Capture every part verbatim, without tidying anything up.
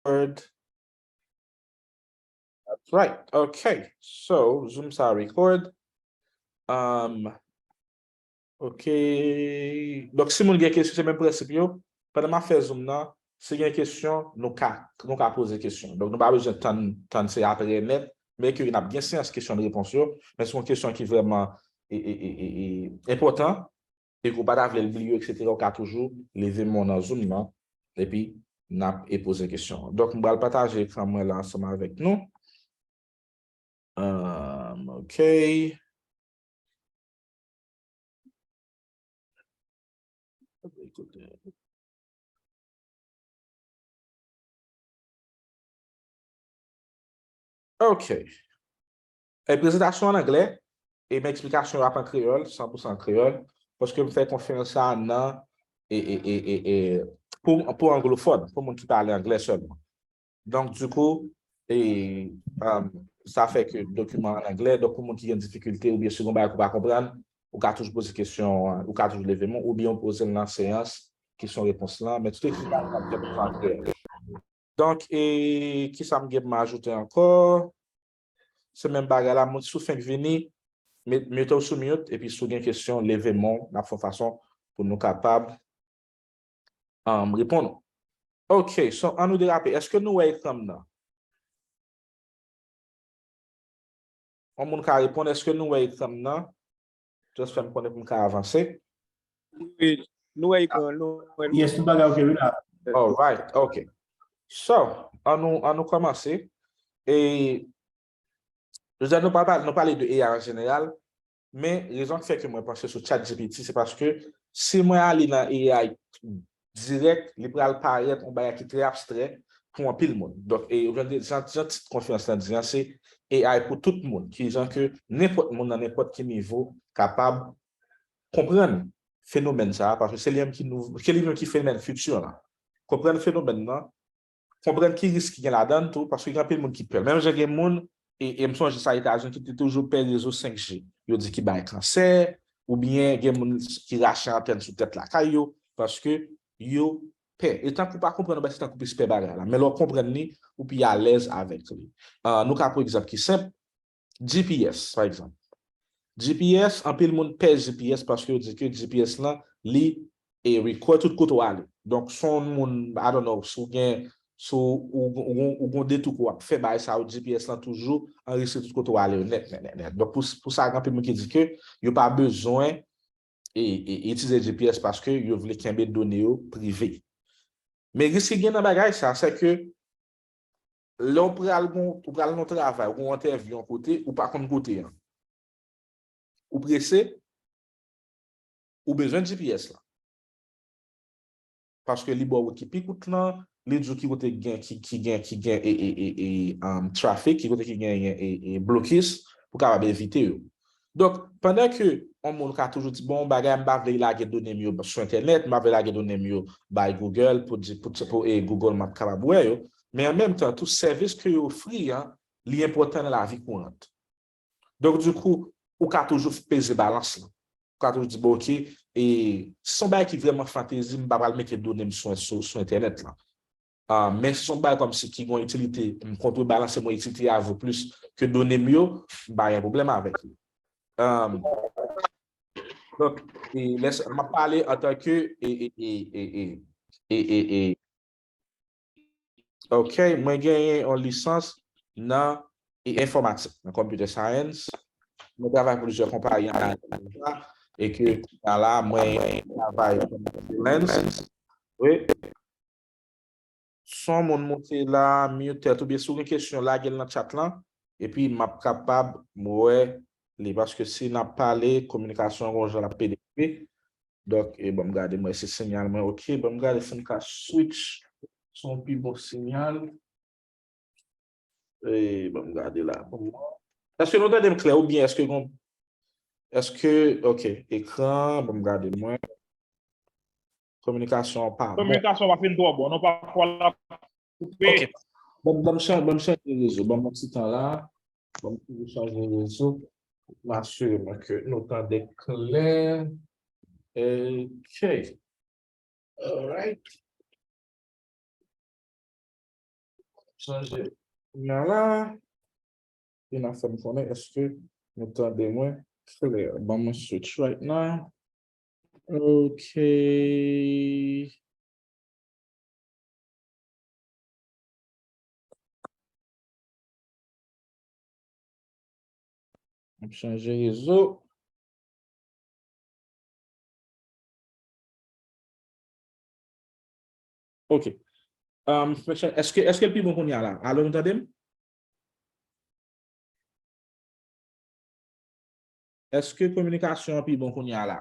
record. That's right. Okay. So, Zoom sa record. Um, okay. Donk, si moun gen kesyon, se menm prensip yo. Pandan m ap fè Zoom nan, si gen kesyon, nou ka, nou ka poze kesyon. Donk, nou pa bezwen tann, tann se apre nèt, men ke n ap gen seyans kesyon repons yo, men se yon kesyon ki vrèman e, e, e, e, e, enpòtan, e ke w pa ta vle l bliye, etsetera, w ka toujou leve men w nan Zoom nan, epi n ap e poze kesyon. Donk, m pral pataje ekran mwen la ansanm avèk nou. Um, okay. Ok. E prezantasyon an anglè, e men eksplikasyon yo ap an kreyòl, san pou san an kreyòl, paske m fè konferans sa a nan, e, e, e, e, e, pou, pou anglofòn, pou moun ki pale anglè sèlman. Donk, dikou, e, um, sa fè ke dokiman an anglè, donk pou moun ki gen difikilte oubyen si gen bagay ou pa konprann, ou ka toujou poze kesyon, ou ka toujou leve men w, oubyen w poze l nan seyans kesyon repons lan, men tout eksplikasyon ap fèt an kreyòl. Donk, e, kisa m gen pou m ajoute ankò? Se menm bagay la, moun, si w fenk vini, met, mete w sou mute, epi si w gen kesyon, leve men w, n ap fè yon fason pou nou kapab, um, reponn ou. Ok, so, ann nou derape. Èske nou wè ekran m nan? Yon moun ka reponn, èske nou wè ekran m nan? Just fè m konnen pou m ka avanse. Wi, nou wè ekran, nou wè. Yes, tout bagay ok, wi la. Alright, ok. So, ann nou, ann nou kòmanse. E, jodi a, nou pa pale, nou pale de A I an jeneral, men rezon ki fè ke mwen panse sou ChatGPT, se paske si mwen ale nan A I dirèk, li pral parèt yon bagay ki trè abstrè pou anpil moun. Donk, e, jan, jan, jan tit konferans lan di an, se A I pou tout moun, ki jan ke nenpòt moun nan nenpòt ki nivo kapab konprann fenomèn sa a, paske se li menm ki nou, se li menm ki fenomèn fiti lan. Konprann fenomèn nan, konprann ki risk ki gen ladan l tou, paske gen anpil moun ki pè. Menm jan gen moun, e, e m sonje sa Etazini ki te toujou pè rezo senk G. Yo di ki bay kansè, oubyen gen moun ki rache antèn sou tèt lakay yo, paske yo pè. E tankou w pa konprann, se tankou w plis pè bagay la. Men lè w konprann li, ou pi alèz avèk li. Ah, nou ka pran egzanp ki senp, G P S, pa egzanp. G P S, anpil moun pè G P S paske yo di ke G P S lan, li e record tout kote w ale. Donk, si w yon moun, I don't know, si w gen, si w, ou, ou, ou, ou gen de tou ke w ap fè bagay sa yo, G P S lan toujou anrejistre tout kote w ale yo nèt, nèt, nèt, nèt. Donk, pou, pou sa, gen anpil moun ki di ke yo pa bezwen e, e, itilize G P S paske yo vle kenbe done yo prive. Men risk ki gen nan bagay sa, se ke lè w pral gon, ou pral nan yon travay, ou gon entèvyou yon kote, ou pa konn kote an. Ou prese, ou bezwen G P S lan. Paske li ba w wout ki pi kout lan, li di w ki kote ki gen, ki, ki gen, ki gen e, e, e, e, um, traffic, ki kote ki gen e, e, blokis, pou kapab evite yo. Donk, pandan ke yon moun ka toujou di, bon, bagay, m pa vle lage done m yo sou entènèt, m pa vle lage done m yo bay Google pou di, pou, pou e, Google Map kapab wè yo, men an menm tan, tou sèvis ke yo ofri an, li enpòtan nan lavi kourant. Donk, dikou, ou ka toujou peze balans lan. Ou ka toujou di, bon, ok, e, si se yon bagay ki vrèman fantezi, m pa pral mete done m sou, sou, sou entènèt lan. Ah, men si se yon bagay kòmsi ki gen itilite, m kontrebalanse, mwen itilite a vo plis ke done m yo, m pa gen pwoblèm avèk li. Um, donk, e, lè sa, m ap pale antanke e, e, e, e, e, e, e, e, ok, mwen genyen yon lisans nan e, enfòmatik, nan computer science. Mwen travay pou plizyè konpayi an Ayiti deja, e ke kounye a la, mwen travay kòm freelance. Wi. Si yon moun monte la, mute tèt, oubyen si w gen kesyon, lage l nan chat lan, epi m ap kapab wè li, paske si n ap pale, kominikasyon gon jan l ap pede koupe. Donk, e, ban m gade, mwen, si siyal mwen ok, ban m gade si m ka switch sou yon pi bon siyal. E, ban m gade la pou mwen. Èske nou tande m klè oubyen èske gon, èske, ok, ekran, ban m gade mwen. Kominikasyon an pa bon. Kominikasyon pa fin twò bon, non, pafwa l ap koupe. Ok. Ban, ban m chan-, ban m chanje rezo, ban m yon ti tan la. Ban m toujou chanje rezo pou m asire mwen ke nou tande klè. Ok. Alright. Chanje kounye a la. E n a fè m konnen èske nou tande mwen klè. Ban mwen switch right now. Ok. M ap chanje rezo. Ok. Um, èske, èske l pi bon kounye a la? Alo, nou tande m? Èske kominikasyon an pi bon kounye a la?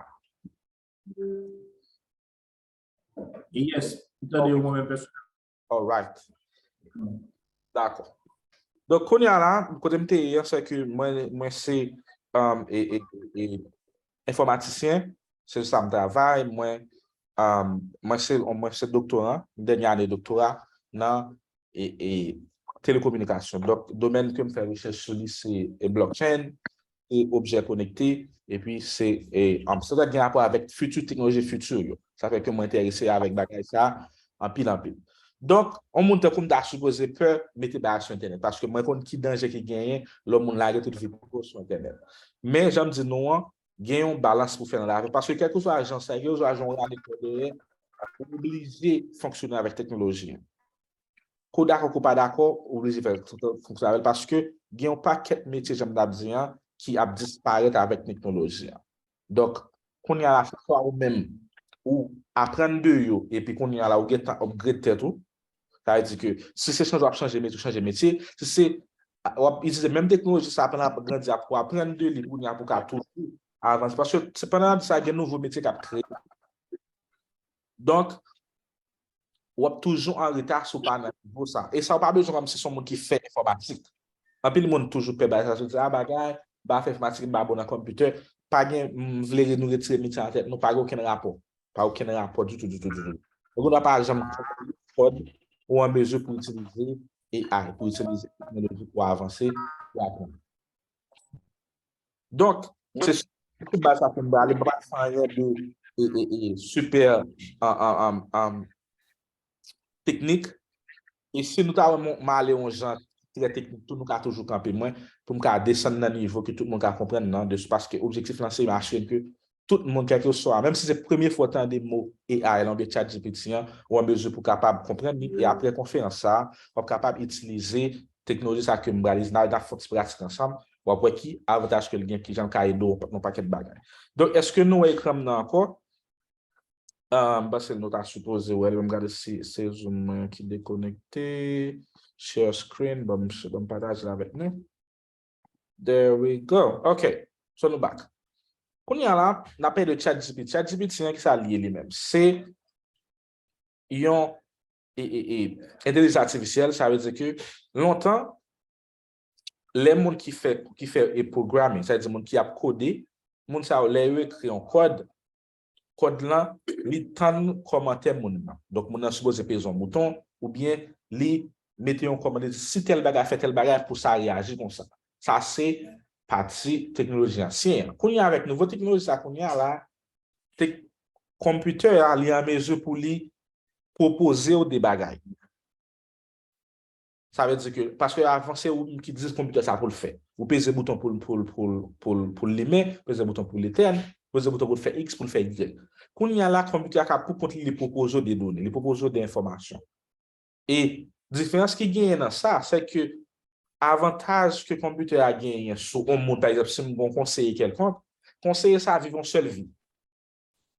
Yes, m tande yo mwen menm pèsonèl. Alright. Dakò. Donk, kounye a la, kote m te ye an, se ke mwen, mwen se um, e, e, e, enfòmatisyen, se sa m travay, mwen, um, mwen se, mwen se doktoran, dènye ane doktora nan e, e, telekominikasyon. Donk, domèn ke m fè rechèch sou li se e, blockchain, e objè konekte, epi se e, um, sa gen rapò avèk fiti, teknoloji fiti yo. Sa fè ke mwen enterese avèk bagay sa anpil anpil. Donk, yon moun tankou m ta sipoze pè mete bagay sou entènèt, paske mwen konn ki danje ki genyen lè yon moun lage tout vi pou sou entènèt. Men, jan m di nou an, gen yon balans pou fè nan lavi, paske kèlkeswa jan sa ye, kèlkeswa jan w rale kò dèyè, ou oblije fonksyone avèk teknoloji an. Ke w dakò, ke w pa dakò, ou oblije fè fonksyone avè l, paske gen yon pakèt metye, jan m t ap di an, ki ap disparèt avèk teknoloji an. Donk, kounye a la, se swa ou menm, ou aprann de yo, epi kounye a la, ou gentan upgrade tèt ou. Sa vle di ke si se chanje w ap chanje metye, ou chanje metye. Si se w ap itilize menm teknoloji sa a pandan l ap grandi, ap ou aprann de li kounye a pou w ka toujou avanse. Paske se pandan l ap di sa, gen nouvo metye k ap kreye. Donk, w ap toujou an reta si w pa nan nivo sa. E sa, w pa bezwen kòmsi se yon moun ki fè enfòmatik. Anpil moun toujou pè bagay sa, yo di, a, bagay, m pa fè enfòmatik, m pa bon nan konpitè. Pa gen, m vle nou retire mit sa nan tèt nou, pa gen okenn rapò. Pa okenn rapò ditou, ditou, ditou. Ou gen dwa pa janm konprann kòd ou an mezi pou itilize A I, pou itilize teknoloji pou avanse, pou aprann. Donk, se sou baz sa pou m prale, m pa t fè anyen de e, e, e, sipè an, an, an, an, teknik. E si nou ta wè m, m ale yon jan trè teknik tou, nou ka toujou kanpe mwen pou m ka desann nan nivo ke tout moun ka konprann nan, de, paske objektif lan se asire ke tout moun, kèlkeswa, menm si se premye fwa w tande mo A I lan oubyen ChatGPT an, ou an mezi pou w kapab konprann li, e apre konferans sa a, w ap kapab itilize teknoloji sa ke m prale, n a, n a fè yon ti pratik ansanm, w ap wè ki avantaj ke l gen, ki jan l ka ede w nan yon pakèt bagay. Donk, èske nou wè ekran m nan ankò? Ah, m panse nou ta sipoze wè l, men m gade si se Zoom mwen ki dekonekte. Share screen, ban m, ban m pataje l avèk nou. There we go. Ok. So nou back. Kounye a la, n ap pale de ChatGPT. ChatGPT an, kisa l ye li menm? Se yon e, e, e, entèlijans atifisyèl, sa vle di ke lontan, lè moun ki fè, ki fè e programming, sa vle di moun ki ap kode, moun sa yo, lè yo ekri yon kòd, kòd lan, li tann kòmantè moun nan. Donk, moun nan sipoze peze yon bouton, oubyen li mete yon kòmantè, li di, si tèl bagay fè tèl bagay, pou sa reyaji konsa. Sa se pati teknoloji ansyen an. Kounye a, avèk nouvo teknoloji sa, kounye a la, tek-, konpitè a, li an mezi pou li pwopoze w de bagay. Sa vle di ke, paske avan se ou menm ki di konpitè sa pou l fè. Ou peze bouton pou l, pou l, pou l, pou l, pou l limen, peze bouton pou l etèn, peze bouton pou l fè X, pou l fè Y. Kounye a la, konpitè a ka pou kont li, li pwopoze w de done, li pwopoze w de enfòmasyon. E diferans ki genyen nan sa, se ke avantaj ke konpitè a genyen sou yon moun, pa egzanp, si m gen yon konseye kèlkonk, konseye sa viv yon sèl vi.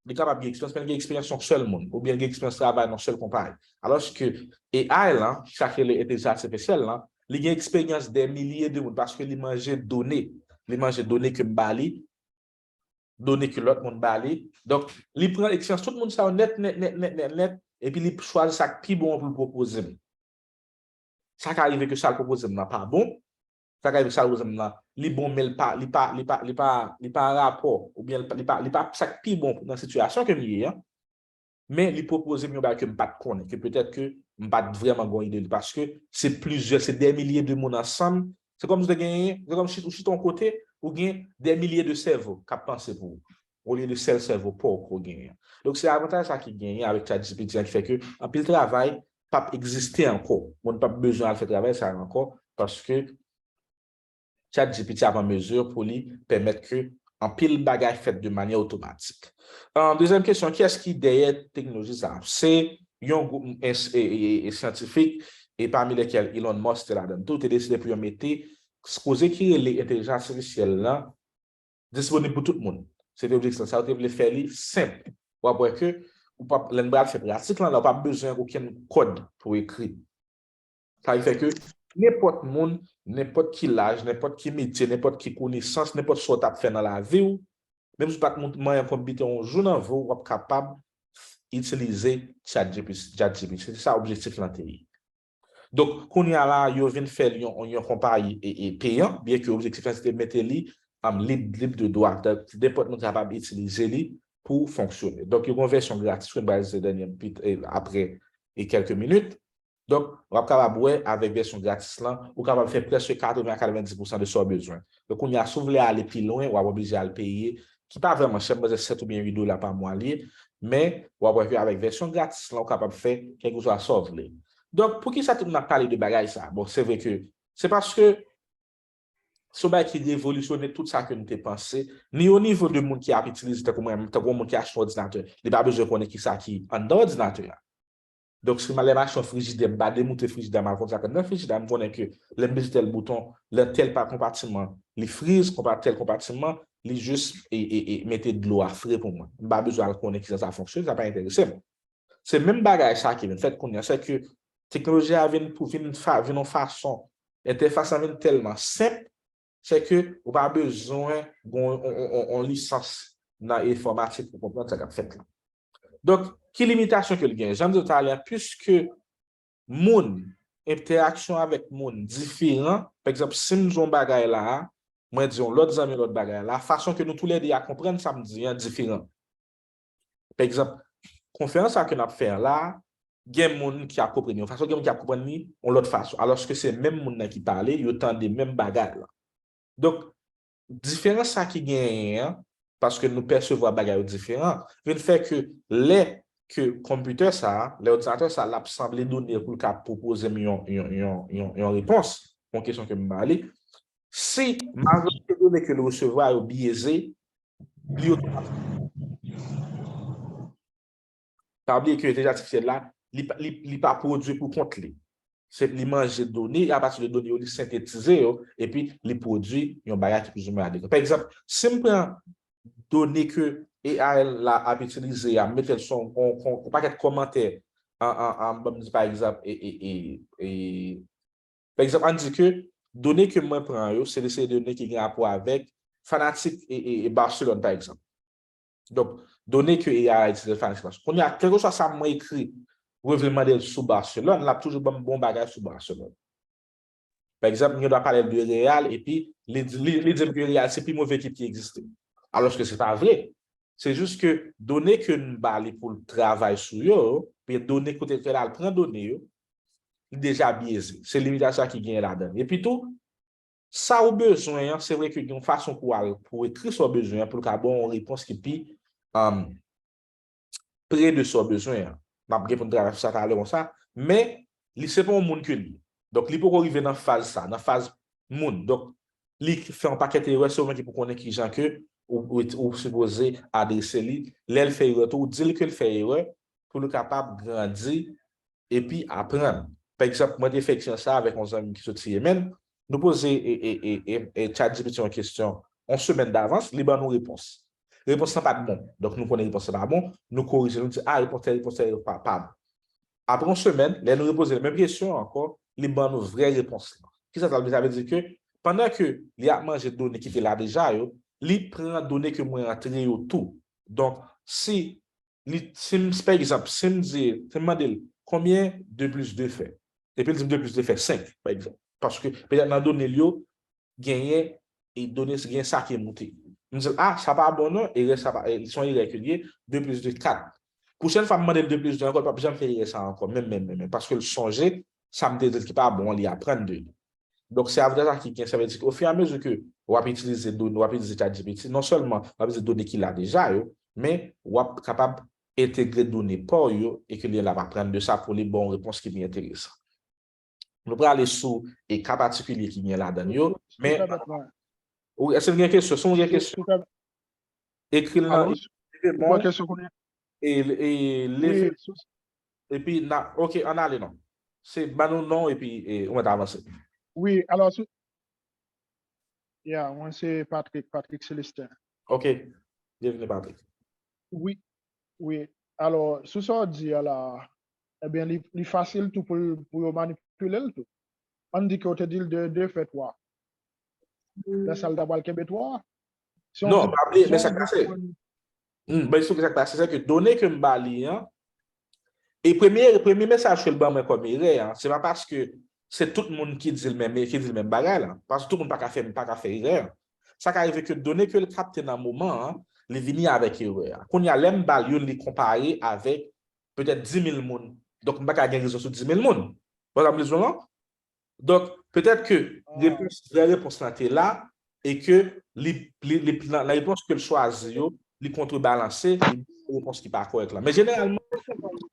Li kapab gen eksperyans, men li gen eksperyans yon sèl moun, oubyen li gen eksperyans travay nan sèl konpayi. Alòske A I lan, sa k rele entèlijans atifisyèl lan, li gen eksperyans dè milye de moun, paske li manje done. Li manje done ke m ba li, done ke lòt moun ba li. Donk, li pran eksperyans tout moun sa yo nèt, nèt, nèt, nèt, nèt, nèt, epi li chwazi sa k pi bon an pou l pwopoze m. Sa ka rive ke sa l pwopoze m nan pa bon. Sa ka rive ke sa l pwopoze m nan, li bon, men li pa, li pa, li pa, li pa, li pa an rapò, oubyen li pa, li pa, li pa sa k pi bon nan sitiyasyon ke m ye an. Men li pwopoze m yon bagay ke m pa t konnen, ke petèt ke m pa t vrèman gen yon ide li, paske se plizyè, se dè milye de moun ansanm. Se kòmsi ou te genyen, se kòmsi ou chita yon kote, ou gen dè milye de sèvo k ap panse pou ou, olye de sèl sèvo pa w ke w genyen. Donk, se avantaj sa ki genyen avèk ChatGPT an ki fè ke anpil travay p ap egziste ankò. Moun p ap bezwen al fè travay sa a ankò, paske ChatGPT ap an mezi pou li pèmèt ke anpil bagay fèt de manyè otomatik. An, dezyèm kesyon, kiyès ki dèyè teknoloji sa a? Se yon gwoup e, e, e, e syantifik, e pami lèkèl Elon Musk te ladan tou, te deside pou yo mete koze ki rele entèlijans atifisyèl lan disponib pou tout moun. Se te objektif sa, yo te vle fè li senp. W ap wè ke ou p ap, lè n pral fè pratik lan, la, ou p ap bezwen okenn kòd pou ekri. Sa vle fè ke nenpòt moun, nenpòt ki laj, nenpòt ki metye, nenpòt ki konesans, nenpòt sa w t ap fè nan lavi w, menm si w pa t moun manyen konn biten yon jou nan vi w, w ap kapab itilize ChatGPT. ChatGPT. Se sa objektif lan te ye. Donk, kounye a la, yo vin fè l yon, yon konpayi e, e peyan, byen ke objektif lan se te mete li um, lib, lib de dwa. Donk, nenpòt moun kapab itilize li pou fonksyone. Donk, yo gen yon vèsyon gratis, mwen pral itilize dènye m pit, e, apre e kèlke minit. Donk, w ap kapab wè avèk vèsyon gratis lan, ou kapab fè prèske katreven a katrevenndis pousan de sa w bezwen. Donk, kounye a, si w vle ale pi lwen, w ap oblije al peye, ki pa vrèman chè, m panse sèt oubyen uit dola pa mwa li ye, men w ap wè ke avèk vèsyon gratis lan, ou kapab fè kèlkeswa sa w vle. Donk, poukisa tout moun ap pale de bagay sa? Bon, se vre ke se paske se yon bagay ki revolisyone tout sa ke nou te panse, ni o nivo de moun ki ap itilize, tankou mwen, tankou yon moun ki achte yon òdinatè, li pa bezwen konnen kisa ki anndan òdinatè a. Donk, si m ale m achte yon frijidè, m pa demoute frijidè a, m al konn sa k anndan frijidè a, m konnen ke lè m peze tèl bouton, lè tèl pa konpatiman, li friz, konpa, tèl konpatiman, li jis e, e, e mete dlo a fre pou mwen. M pa bezwen al konnen kijan sa fonksyone, sa pa enterese m. Se menm bagay sa ki vin fèt kounye a, se ke teknoloji a vin pou vin, fa, vin yon fason, entèfas lan vin tèlman senp, se ke ou pa bezwen gon yon, yon, yon, yon lisans nan enfòmatik pou konprann sa k ap fèt la. Donk, ki limitasyon ke l gen? Jan m di w talè a, piske moun, entèaksyon avèk moun diferan, pa egzanp, si m di yon bagay la a, mwen di yon lòt zanmi lòt bagay la, fason ke nou toulède a konprann sa m di an diferan. Pa egzanp, konferans sa ke n ap fè an la, gen moun ki ap konprann li yon fason, gen moun ki ap konprann li yon lòt fason. Alòske se menm moun nan ki pale, yo tande menm bagay la. Donk, diferans sa ki genyen an, paske nou pèsevwa bagay yo diferan, vin fè ke lè ke konpitè sa a, lè òdinatè sa a, l ap sanble done pou l ka pwopoze m yon, yon, yon, yon, yon repons, yon kesyon ke m ba li, si majorite done ke l resevwa yo byeze, li otomatik. Pa bliye ke entèlijans atifisyèl la, li, pa- li, li pa pwodui pou kont li. Se li manje done, apati de done yo, li sentetize yo, epi li pwodui yon bagay ki plizoumwen adekwa. Pa egzanp, si m pran done ke A I la ap itilize a, m mete l sou yon, yon, yon pakèt kòmantè, an, an, an, ban m di pa egzanp, e, e, e, e, pa egzanp, ann di ke done ke mwen pran yo, se de, se de done ki gen rapò avèk fanatik e, e, e Barcelone, pa egzanp. Donk, done ke A I a itilize fanatik Barcelone. Kounye a, kèlkeswa sa mwen ekri, mwen vle mande l sou Barcelone, l ap toujou ban m bon bagay sou Barcelone. Pa egzanp, m gen dwa pale l de Real, epi li, li, li di m ke Real se pi move ekip ki egziste. Alòske se pa vre. Se jis ke done ke m ba li pou l travay sou yo, oubyen done kote ke l al pran done yo, li deja byeze. Se limitasyon ki genyen ladan l. Epi tou, sa ou bezwen an, se vre ke gen yon fason pou al, pou ekri sa ou bezwen an, pou l ka ba w yon repons ki pi, um, pre de sa ou bezwen an. N ap gen pou n travay sou sa talè konsa, men li se pa yon moun ke li ye. Donk, li poko rive nan faz sa, nan faz moun. Donk, li fè yon pakèt erè, se ou menm ki pou konnen kijan ke ou, ou, ou sipoze adrese li. Lè l fè erè tou, ou di l ke l fè erè pou l kapab grandi epi aprann. Pa egzanp, mwen te fè eksperyans sa avèk yon zanmi m ki soti Yemen. Nou poze e, e, e, e, e ChatGPT yon kesyon yon semèn davans, li ban nou repons. Repons lan pa t bon. Donk, nou konnen repons lan pa bon, nou korije, nou di, a, repons tèl, repons tèl pa, pa bon. Apre yon semèn, lè nou repoze l menm kesyon an ankò, li ban nou vrè repons lan. Kisa sa vle di? Sa vle di ke pandan ke li ap manje done ki te la deja yo, li pran done ke mwen antre yo tou. Donk, si li, si m, pa egzanp, si m di, si m mande l, konbyen de plis de fè? Epi l di m de plis de fè senk, pa egzanp. Paske petèt nan done l yo, genyen, e done, gen sa ki moute. M di l, a, sa pa bon non, erè sa pa, e, se yon erè ke l ye, de plis de kat. Pwochèn fwa m mande l de plis de ankò, l p ap janm fè erè sa ankò, menm, menm, menm, menm, paske l sonje sa m te di l ki pa bon an, li aprann de li. Donk, se avantaj sa ki gen, sa vle di ke ofiramezi ke w ap itilize done, w ap itilize ChatGPT, non sèlman w ap itilize done ki la deja yo, men w ap kapab entegre done pa w yo e ke li ap aprann de sa pou li ba w yon repons ki pi enteresan. Nou prale sou e ka patikilye ki gen ladan yo, men èske gen kesyon? Si w gen kesyon, ekri l nan e, e leve, epi na, ok, ann ale non. Se ban nou non epi e, ou mèt avanse. Wi, alò, sou, yeah, mwen se Patrick, Patrick Célestin. Ok, byenvini Patrick. Wi, wi. Alò, sou sa w di a la, ebyen, li, li fasil tou pou, pou yo manipile l tou. Ann di ke w te di l de, de fè twa. Lè sa l ta pral kenbe twa a. Non, pa bliye, men sa k pase. Hmm, ben, sa k pase, se ke done ke m ba li an, e premye, premye mesaj ke l ban mwen kòm erè an, se pa paske se tout moun ki di l menm, ki di l menm bagay la. Paske tout moun pa ka fè, pa ka fè erè an. Sa ka rive ke done ke l kapte nan moman an, li vini avèk erè a. Kounye a, lè m ba l youn, li konpare avèk petèt di mil moun. Donk, m pa ka gen rezon sou di mil moun. Ou konprann sa m vle di w lan? Donk, petèt ke repons, vrè repons lan te la, e ke li, li, li, nan, nan repons ke l chwazi yo, li kontrebalanse, li bay repons ki pa kòrèk la. Men jeneralman,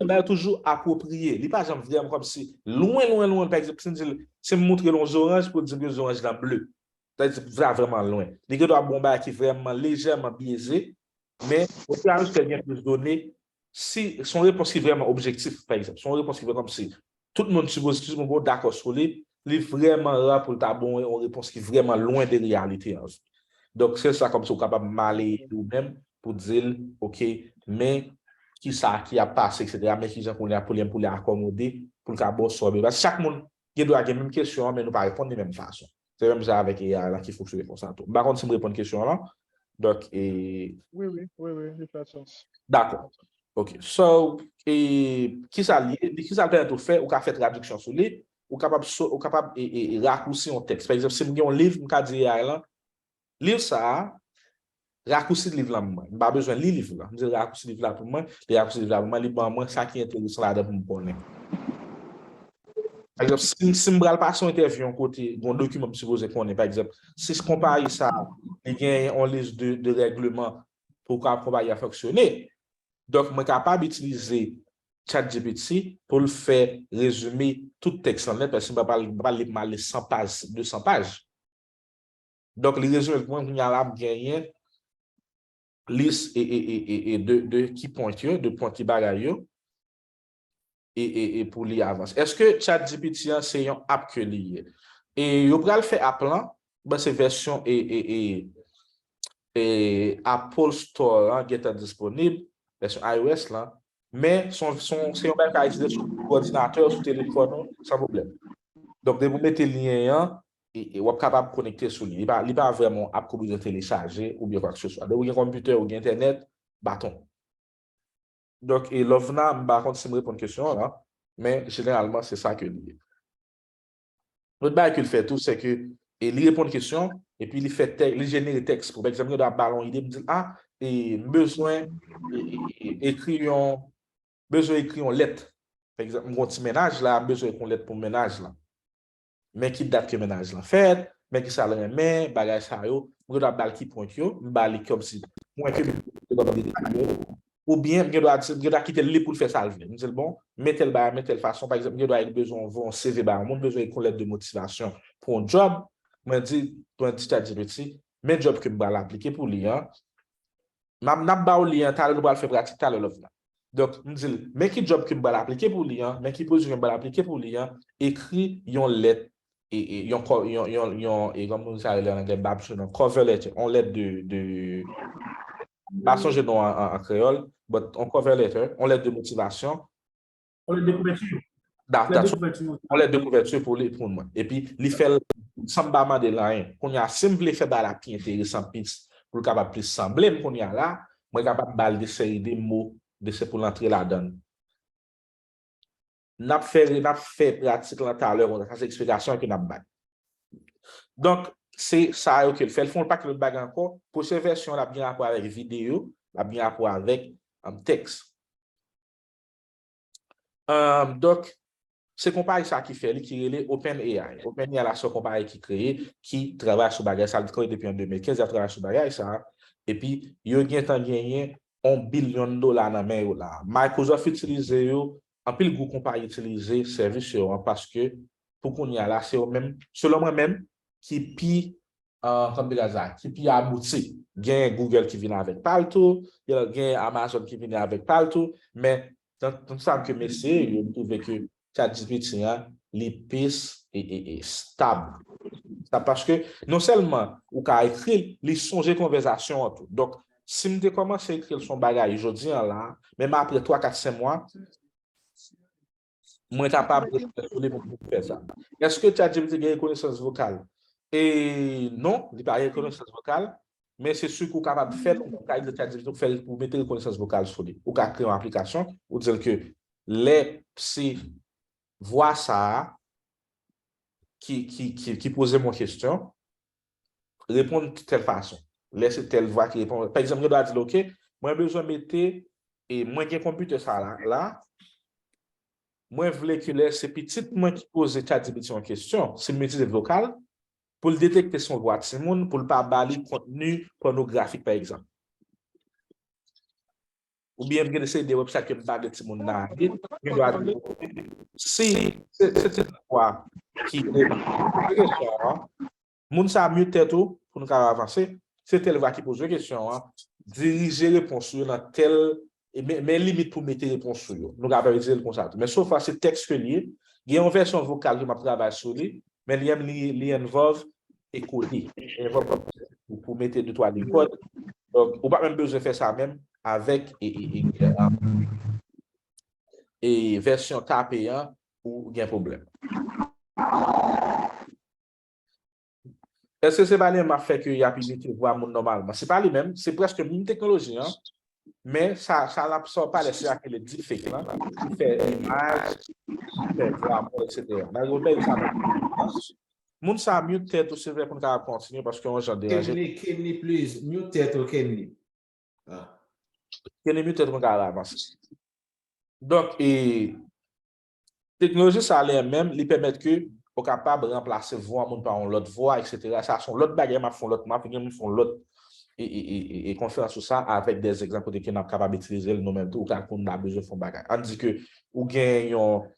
bagay toujou apwopriye. Li pa janm vrèman kòmsi lwen, lwen, lwen. Pa egzanp, si m di l, si m moutre l yon zoranj pou l di m ke zoranj lan ble. Sa vle di sa vrèman lwen. Li gen dwa ba w yon bagay ki vrèman lejèman byeze, men ofiramezi ke l gen plis done, si se yon repons ki vrèman objektif, pa egzanp, se yon repons ki vrèman kòmsi tout moun sipoze, tout moun dakò sou li, li vrèman ra pou l ta ba w yon repons ki vrèman lwen de reyalite an. Donk, se sa kòmsi ou kapab maleye ou menm pou di l, ok, men kisa ki ap pase, etsetera, men kijan kounye a pou li, pou li akomode, pou l ka ba w sa w bezwen. Paske chak moun gen dwa gen menm kesyon an, men nou pa reponn li menm fason. Se menm jan avèk A I lan ki fonksyone konsa tou. M pa konn si m reponn kesyon an lan. Donk, e. Wi, wi, wi, wi, li fè sans. Dakò. Ok. So, e, kisa l ye? Kisa l pèmèt ou fè? Ou ka fè tradiksyon sou li. Ou kapab, ou kapab e, e, e, rakousi yon tèks. Pa egzanp, si m gen yon liv, m ka di A I lan, liv sa a, rakousi liv lan pou mwen. M pa bezwen li liv lan. M di l rakousi liv la pou mwen, li rakousi liv la pou mwen, li ban mwen sa ki enteresan ladan pou m konnen. Pa egzanp, si, si m pral pase yon entèvyou yon kote, gen yon dokiman m sipoze konnen, pa egzanp, si konpayi sa a, li gen yon lis de, de règleman pou ka konpayi a fonksyone, donk mwen kapab itilize ChatGPT pou l fè rezime tout tèks lan nèt, paske m pa pral, m pa pral li, m al li san paj, de san paj. Donk, li rezime l pou mwen, kounye a la, m genyen lis e, e, e, e, e de, de key point yo, de pwen ki bagay yo, e, e, e pou li avanse. Èske ChatGPT an se yon app ke li ye? E yo pral fè app lan, ben se vèsyon e, e, e, e Apple Store an gentan disponib, vèsyon iOS lan, men se yon, se yon, se yon bagay ka itilize sou òdinatè, sou telefòn ou, san pwoblèm. Donk, depi w mete lyen an, e, e w ap kapab konekte sou li. Li pa, li pa vrèman yon app ke w bezwen telechaje oubyen kwakseswa. Depi w gen konpitè, ou gen entènèt, baton. Donk, e Lovna, m pa konn si m reponn kesyon an la, men jeneralman, se sa ke li ye. Lòt bagay ke l fè tou, se ke e li reponn kesyon, epi li fè tèks, li jenere tèks pou. Pa egzanp, gen dwa ba l yon ide, m di l, a, e, m bezwen e, e, e, ekri yon, bezwen ekri yon lèt. Pa egzanp, m gen yon ti mennaj la, m bezwen ekri yon lèt pou mennaj lan. Men ki dat ke mennaj lan fèt, men ki sa l renmen, bagay sa yo. M gen dwa ba l key point yo, m ba li kòmsi pwen ke m te kòm detay yo. Oubyen m gen dwa di, m gen dwa kite l lib pou l fè sa l vle. M di l, bon, men tèl bagay, men tèl fason. Pa egzanp, m gen dwa bezwen voye yon C V ba yon moun, bezwen ekri yon lèt de motivasyon pou yon djòb. Mwen di, mwen di ChatGPT, men djòb ke m pral aplike pou li an. N ap, n ap ba w li an talè, nou pral fè pratik talè, Lovna. Donk, m di l, men ki djòb ke m pral aplike pou li an, men ki pozisyon ke m pral aplike pou li an, ekri yon lèt, e, e, yon, yon, yon, yon, e, kòman moun sa rele an anglè, m pa ap sou non, cover letter, yon lèt de, de, m pa sonje non an, an, an kreyòl, but yon cover letter, yon lèt de motivasyon. Yon lèt de kouvèti. Yon lèt de kouvèti pou li, pou mwen. Epi, li fè l san m pa mande l anyen. Kounye a, si m vle fè bagay la pi enteresan, plis, pou l kapab plis sanble m kounye a la, mwen kapab ba l de seri de mo, de se pou l antre ladan l. N ap fè, n ap fè pratik lan talè konsa. Sa se eksplikasyon ke n ap bay. Donk, se sa yo ke l fè. L fè yon pakèt lòt bagay ankò. Pwochen vèsyon, l ap gen rapò avèk videyo, l ap gen rapò avèk, um, tèks. Um, donk, se konpayi sa ki fè li, ki rele OpenAI. OpenAI la se yon konpayi ki kreye, ki travay sou bagay sa, li kreye depi an de mil kenz, y ap travay sou bagay sa. Epi, yo gentan genyen yon bilyon dola nan men yo la. Microsoft itilize yo, anpil gwo konpayi itilize sèvis yo an paske pou kounye a la, se yo menm, selon mwen menm, ki pi, uh, kòm te ka di sa, ki pi abouti. Gen Google ki vin avèk pa l tou, gen Amazon ki vin avèk pa l tou, men nan, nan sa ke m eseye, yo, m twouve ke ChatGPT an, li plis e, e, e stab. Stab paske non sèlman ou ka ekri l, li sonje konvèsasyon an tou. Donk, si m te kòmanse ekri l son bagay jodi an la, menm apre twa, kat, senk mwa, mwen kapab reflèch sou li pou m fè sa. Èske ChatGPT gen rekonesans vokal? E non, li pa gen rekonesans vokal, men se si ke w kapab fè l, ou ka itilize ChatGPT pou fè, pou mete rekonesans vokal sou li. Ou ka kreye yon aplikasyon, ou di l ke lè se vwa sa a ki, ki, ki, ki poze m yon kesyon, reponn tèl fason. Lè se tèl vwa ki reponn, pa egzanp, gen dwa di l, "Ok, mwen bezwen mete, e mwen gen konpitè sa la, la, mwen vle ke lè se pitit mwen ki poze ChatGPT yon kesyon, si m itilize vokal, pou l detekte se yon vwa timoun, pou l pa ba li kontni pònografik, pa egzanp." Oubyen m gen de seri de website ke m pa vle timoun nan ale, gen dwa di, si se, se ti vwa ki poze kesyon an, moun sa mute tèt ou pou nou ka avanse, se tèl vwa ki poze kesyon an, dirije repons ou yo nan tèl, e men, men limit pou mete repons ou yo. Nou ka itilize l konsa tou. Men so far se tèks ke l ye, gen yon vèsyon vokal ke m ap travay sou li, men li, li, li involve e kode. Involve pou, pou mete de twa liy kòd. Donk, ou pa menm bezwen fè sa menm avèk e, e, e, e, e vèsyon tape an, ou gen pwoblèm. Èske se pa li menm ap fè ke y ap imite vwa moun nòmalman? Se pa li menm, se prèske menm teknoloji an, men sa, sa l ap, sa w pale, se sa ki rele deepfake lan, ki fè imaj, ki fè vwa moun, etsetera. Malgre w pèdi sa nan moun sa mute tèt ou silvouplè pou n ka kontinye paske yon jan deranje. Kenny, Kenny, please, mute tèt ou, Kenny. Ah. Kenny, mute tèt ou pou n ka avanse. Donk, e, teknoloji sa a li menm, li pèmèt ke ou kapab ranplase vwa moun pa yon lòt vwa, etsetera. Sa se yon lòt bagay, m ap fè yon lòt, m ap gen moun fè yon lòt e, e, e, e, e konferans sou sa avèk de egzanp kote ke n ap kapab itilize l nou menm tou, ou ka konn la bezwen fè yon bagay. Ann di ke ou gen yon,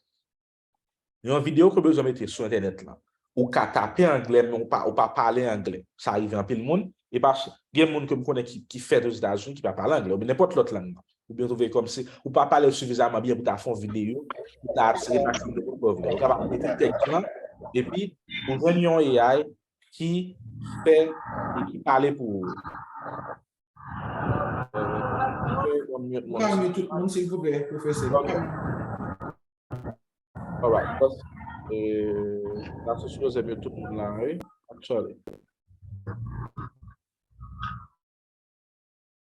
yon videyo ke w bezwen mete sou entènèt lan. Ou ka tape anglè, men ou pa, ou pa pale anglè. Sa rive anpil moun. E pa, gen moun ke m konnen ki, ki fèt Ozetazini ki pa pale anglè, oubyen nenpòt lòt lang nan. Oubyen w twouve kòmsi ou pa pale l sifizaman byen pou ta fè yon videyo, pou ta atire maksimonm de moun. Ou kapab mete tèks lan, epi ou jwenn yon A I ki fè e ki pale pou ou. Ou ka mute tout moun, silvouplè, pwofesè. Ok. Alright. Paske, e, la se sipoze mute tout moun la, wi. I'm sorry.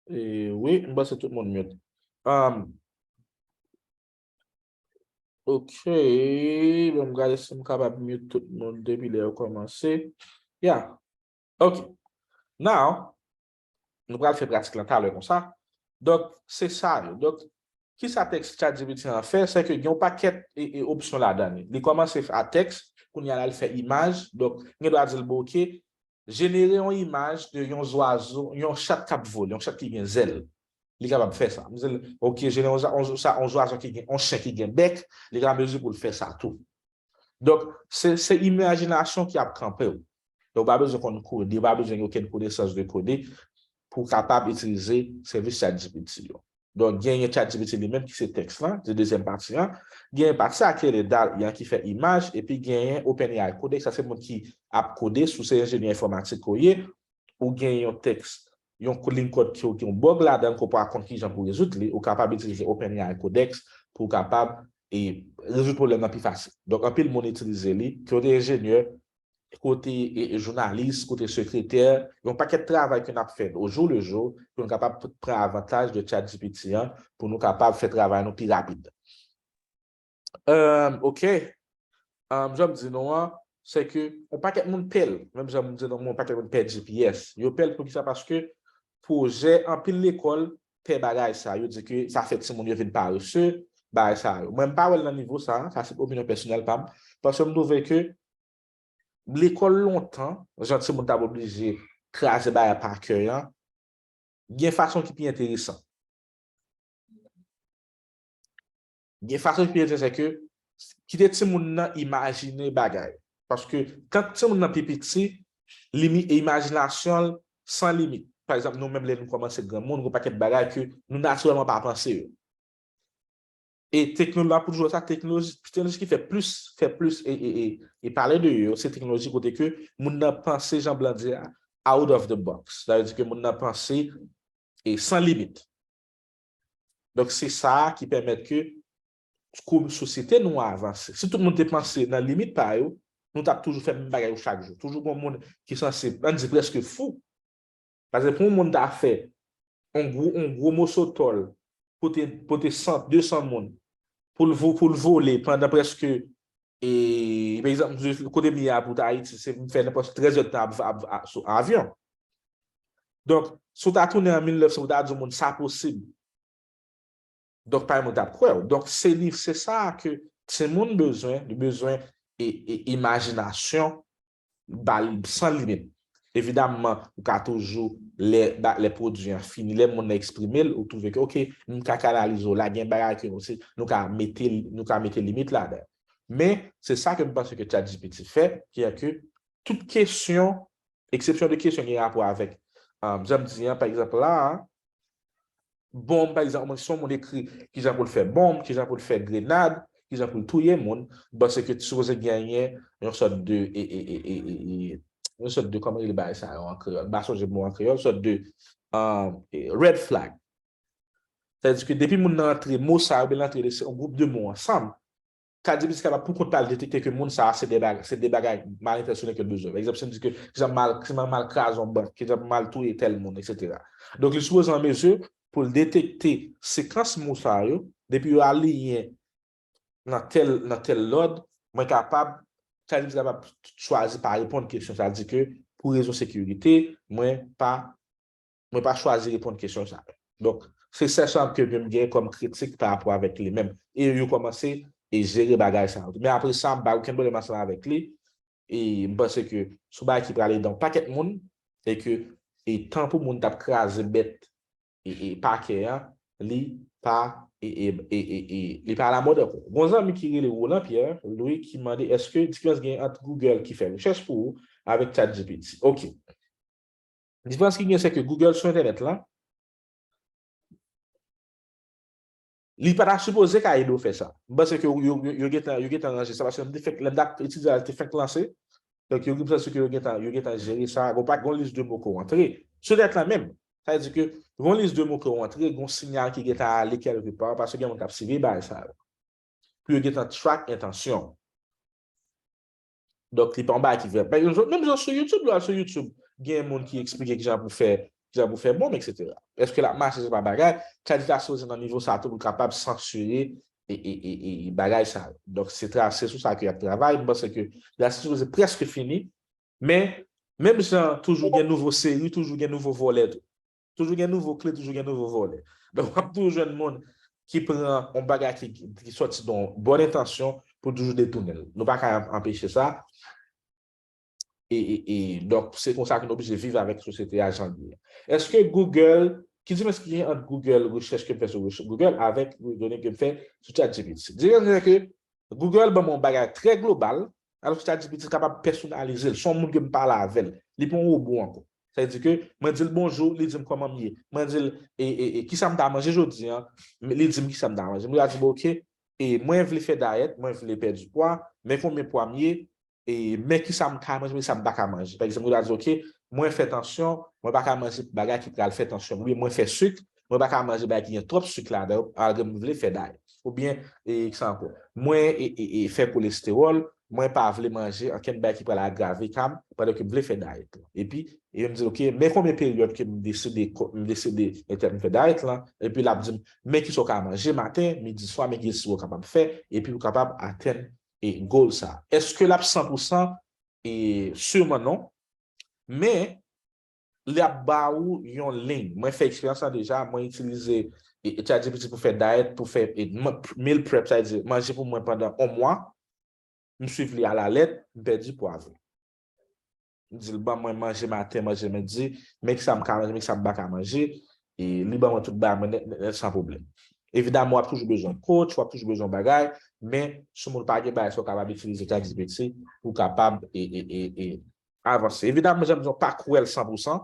E, wi, m panse tout moun mute. Um, ok, bon, m gade si m kapab mute tout moun depi lè yo kòmanse. Yeah. Ok. Now, nou pral fè pratik lan talè konsa. Donk, se sa yo. Donk, kisa tèks ChatGPT an fè? Se ke gen yon pakèt e, e opsyon ladan li. Li kòmanse a tèks, kounye a la, li fè imaj. Donk, gen dwa di l, bon, ok, jenere yon imaj de yon zwazo, yon chat k ap vole, yon chat ki gen zèl. Li kapab fè sa. M di l, ok, jenere yon, yon, sa, yon zwazo ki gen, yon chen ki gen bèk, li ka mezi pou l fè sa tou. Donk, se, se imajinasyon ki ap kanpe w. Donk, ou pa bezwen konn kode, ou pa bezwen gen okenn konesans de kode pou w kapab itilize sèvis ChatGPT yo. Donk, genyen ChatGPT li menm ki se tèks lan, se dezyèm pati an. Genyen pati sa ki rele DALL-E an ki fè imaj, epi genyen OpenAI Codex, sa se moun ki ap kode, si w se enjenyè enfòmatik ke w ye, ou gen yon tèks, yon kou-, liy kòd ki gen yon bug ladan l, ke w pa konn kijan pou w rezoud li, ou kapab itilize OpenAI Codex pou w kapab, e, rezoud pwoblèm nan pi fasil. Donk, anpil moun itilize li, ke w te enjenyè, kote, e, e, jounalis, kote sekretè, yon pakèt travay ke n ap fè au jour le jour, pou nou kapab pran avantaj de ChatGPT an, pou nou kapab fè travay nou pi rapid. Um, ok. Um, jan m di nou an, se ke yon pakèt moun pè l, menm jan m di nou, yon pakèt moun pè G P S. Yo pè l poukisa? Paske pwojè, anpil lekòl pè bagay sa. Yo di ke sa fè timoun yo vin parese, bagay sa yo. Mwen, m pa wè l nan nivo sa, sa se opinyon pèsonèl pa m. Paske m twouve ke lekòl lontan, jan timoun t ap oblije kraze bagay pa kè an, gen fason ki pi enteresan. Gen fason ki pi enteresan, se ke kite timoun nan imajine bagay. Paske kan timoun nan pi piti, limi, e imajinasyon l san limit. Pa egzanp, nou menm lè nou kòmanse granmoun, gen pakèt bagay ke nou natirèlman pa panse yo. E teknoloji la pou toujou sa, teknoloji, teknoloji ki fè plis, fè plis e, e, e, e pale de yo, se teknoloji kote ke moun nan panse, jan Blan di a, out of the box. Sa vle di ke moun nan panse e san limit. Donk, se sa a ki pèmèt ke kou sosyete nou an avanse. Si tout moun te panse nan limit pa yo, nou t ap toujou fè menm bagay yo chak jou. Toujou gen moun ki sanse, ann di, prèske fou. Paske pou yon moun ta fè yon gwo, yon gwo moso tòl, pote, pote san, de san moun, pou l vo-, pou l vole pandan prèske, e, pa egzanp, kote m ye a pou ta Ayiti, se m fè nenpòt trèz èdtan ap, ap, ap, sou avyon. Donk, si w ta tounen an mil nèf san, ou ta di yon moun, sa posib. Donk, pa yon moun t ap kwè w. Donk, se li, se sa ke timoun bezwen, li bezwen e, e, imajinasyon, ba li san limit. Evidamman, ou ka toujou, lè, ba, lè pwodui an fini, lè moun nan eksprime l, ou twouve ke, oke, m ka kanalize w la, gen bagay ke nou, se, nou ka mete, nou ka mete limit ladan. Men, se sa ke m panse ke ChatGPT fè, ki e ke tout kesyon, eksepsyon de kesyon gen rapò avèk, um, jan m di an, pa egzanp, la a, bonm, pa egzanp, si yon moun ekri kijan pou l fè bonm, kijan pou l fè grenad, kijan pou l touye moun, m panse ke t sipoze genyen yon sòt de, e, e, e, e, e, e, yon sòt de, kòman rele bagay sa yo an kreyòl? M pa sonje mo an kreyòl, sòt de, um, e, red flag. Sa vle di ke depi moun nan antre mo sa yo, oubyen l antre de, se yon gwoup de mo ansanm, ChatGPT kapab pou kont pa l detekte ke moun sa a se de bagay, se de bagay mal entansyone ke l bezwen. Pa egzanp, si m di ke, kijan m al, si m al kraze yon bank, kijan m al touye tèl moun, etsetera. Donk, li sipoze an mezi pou l detekte sekans mo sa yo, depi yo aliyen nan tèl, nan tèl lòd, mwen kapab, ChatGPT kapab chwazi pa reponn kesyon. Sa vle di ke, pou rezon sekirite, mwen pa mwen pa chwazi reponn kesyon sa yo. Donk, se sèl sa ke m gen kòm kritik pa rapò avèk li menm. E yo kòmanse e jere bagay sa yo. Men apre sa, m pa gen okenn pwoblèm ansanm avèk li. E m panse ke se yon bagay ki prale ede yon pakèt moun, e ke e tan pou moun t ap kraze bèt e, e pakè an, li pa e, e, e, e, e, li pa alamòd ankò. Gon zanmi ki rele Roland Pierre Louis ki mande èske diferans gen ant Google ki fè rechèch pou ou avèk ChatGPT. Ok. Diferans ki gen, se ke Google sou entènèt la, li pa ta sipoze ka ede w fè sa. M panse ke yo, yo, yo, yo gentan, yo gentan ranje sa, paske lè m te fèk, lè m t ap etidye a, li te fèk lanse. Donk, yo gen sanse ke yo gentan, yo gentan jere sa. Gon pa, gon lis de mo ke w antre. Sou entènèt la menm. Sa vle di ke gon lis de mo ke w antre, gon siyal ki gentan ale kèlke pa, paske gen moun k ap siveye bagay sa yo. Pou yo gentan track entansyon w. Donk, li pa yon bagay ki vrè. Menm jan sou YouTube, lè w al sou YouTube, gen moun ki eksplike kijan pou fè, kijan pou fè bonm, etsetera. Èske l ap mache, se pa bagay. Sa di ta sipoze nan nivo sa tou pou l kapab sansire e, e, e, e, e bagay sa yo. Donk, se tra-, se sou sa ke y ap travay. M panse ke la sipoze prèske fini. Men, menm jan toujou gen nouvo seri, toujou gen nouvo vòlè tou. Toujou gen nouvo kle, toujou gen nouvo vòlè. Donk, w ap toujou jwenn moun ki pran yon bagay ki, ki sòti nan yon bòn entansyon pou toujou detounen l. Nou pa ka anpeche sa. E, e, e, donk, se konsa ke nou oblije viv avèk sosyete a jan l ye. Èske Google, ki diferans ki gen ant Google, rechèch ke m fè sou rech-, Google avèk done ke m fè sou ChatGPT? Diferans se ke Google ban mwen yon bagay trè global, alòske ChatGPT kapab pèsonalize l. Se yon moun ke m pale avè l. Li pa yon wobo ankò. Sa vle di ke mwen di l bonjou, li di m kòman m ye. Mwen di l, e, e, e, kisa m ta manje jodi a, li di m kisa m ta manje. Mwen ta di, bon, oke, e mwen vle fè dayèt, mwen vle pèdi pwa, men konbyen pwa m ye, e men kisa m ka manje, men kisa m pa ka manje. Pa egzanp, mwen ta di, oke, mwen fè tansyon, mwen pa ka manje bagay ki pral fè tansyon m, oubyen mwen fè sik, mwen pa ka manje bagay ki gen twòp sik ladan yo, alòske m vle fè dayèt. Oubyen, e, kisa ankò? Mwen, e, e, e, fè kolestewòl, mwen pa vle manje ankenn bagay ki pral agrave ka m, pandan ke m vle fè dayèt lan. Epi, e m di l, oke, men konbyen peryòd ke m deside, m deside entèt m fè dayèt lan, epi l ap di m, men kisa w ka manje maten, midi, swa, men ki egzèsis w kapab fè, epi w kapab atenn e goal sa. Èske l ap san pou san? E siman non. Men, li ap ba ou yon liy. Mwen fè eksperyans la deja, mwen itilize e, e ChatGPT pou fè dayèt, pou fè e, man-, meal prep, sa vle di manje pou mwen pandan yon mwa. M swiv li alalèt, m pèdi pwa vre. M di l, ban mwen manje maten, manje midi, men kisa m ka manje, men kisa m pa ka manje. E li ban mwen tout bagay mwen nèt, nèt, nèt, san pwoblèm. Evidaman, w ap toujou bezwen coach, w ap toujou bezwen bagay, men si w pa gen bagay sa w kapab itilize ChatGPT pou w kapab e, e, e, e, avanse. Evidaman, jan m di w, pa kwè l san pou san,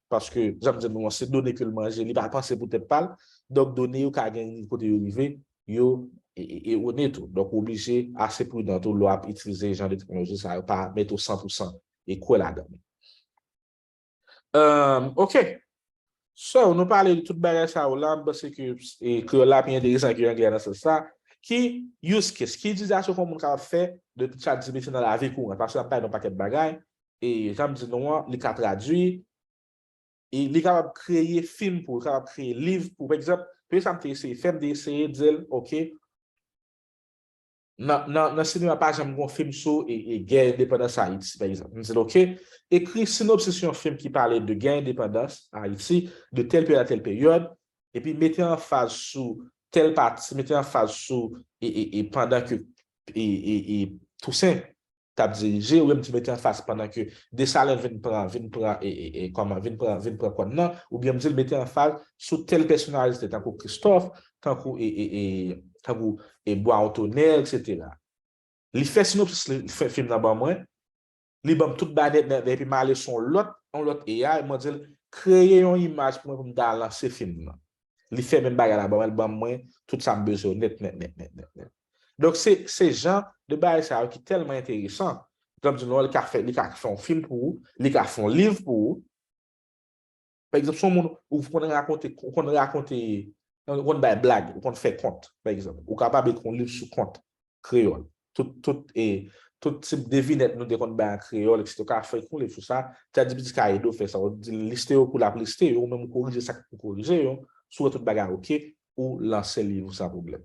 paske, jan m di nou an, se done ke l manje, li pa panse pou tèt pa l. Donk, done yo ka gen kote yo rive, yo e, e, erone tou. Donk, ou oblije ase pridan tou lè w ap itilize jan de teknoloji sa yo, pa mete w san pou san e kwè ladan l. Um, ok. So, nou pale de tout bagay sa yo la, m panse ke e, kreyòl la pi enteresan ke anglè nan sans sa. Ki use case, ki itilizasyon ke yon moun kapab fè de ChatGPT nan lavi kouran? Paske n ap pale de yon pakèt bagay, e jan m di nou an, li ka tradui, e li kapab kreye fim pou ou, li kapab kreye liv pou ou. Pa egzanp, premye sa m te eseye fè, m te eseye di l, ok, nan, nan, nan sinema, pa janm gen yon fim sou e, e, gè endepandans Ayiti, pa egzanp. M di l, ok, ekri sinopsis yon fim ki pale de gè endepandans Ayiti, de tèl peryòd a tèl peryòd, epi mete anfaz sou tèl pati, mete anfaz sou e, e, e pandan ke e, e, e Tousen t ap dirije, oubyen m di mete anfaz pandan ke Desalin vin pran, vin pran, e, e, e, kòman, vin pran, vin pran kòn nan, oubyen m di l mete anfaz sou tèl pèsonalite, tankou Kristòf, tankou, e, e, e, tankou e, Bwa Ontonè, etsetera. Li fè sinopsis, li fè fim nan ban mwen, li ban m tout bagay nèt, nèt, nèt, epi m ale sou yon lòt, yon lòt A I, mwen di l, kreye yon imaj pou mwen pou m ta lanse fim nan. Li fè menm bagay la ban mwen, li ban mwen tout sa m bezwen yo nèt, nèt, nèt, nèt, nèt, nèt. Donk, se, se jan de bagay sa yo ki tèlman enteresan. Jan m di nou an, li ka fè, li ka fè yon fim pou ou, li ka fè yon liv pou ou. Pa egzanp, si yon moun, ou konn rakonte, ou konn rakonte, ou konn bay blag, ou konn fè kont, pa egzanp. Ou kapab ekri yon liv sou kont kreyòl. Tout, tout, e, tout tip devinèt nou te konn bay an kreyòl, etsetera. Ou ka fè yon liv sou sa, ChatGPT ka ede w fè sa. Ou di l liste yo pou l ap liste yo, ou menm ou korije sa k pou korije yo. Si w wè tout bagay oke, ou lanse liv ou san pwoblèm.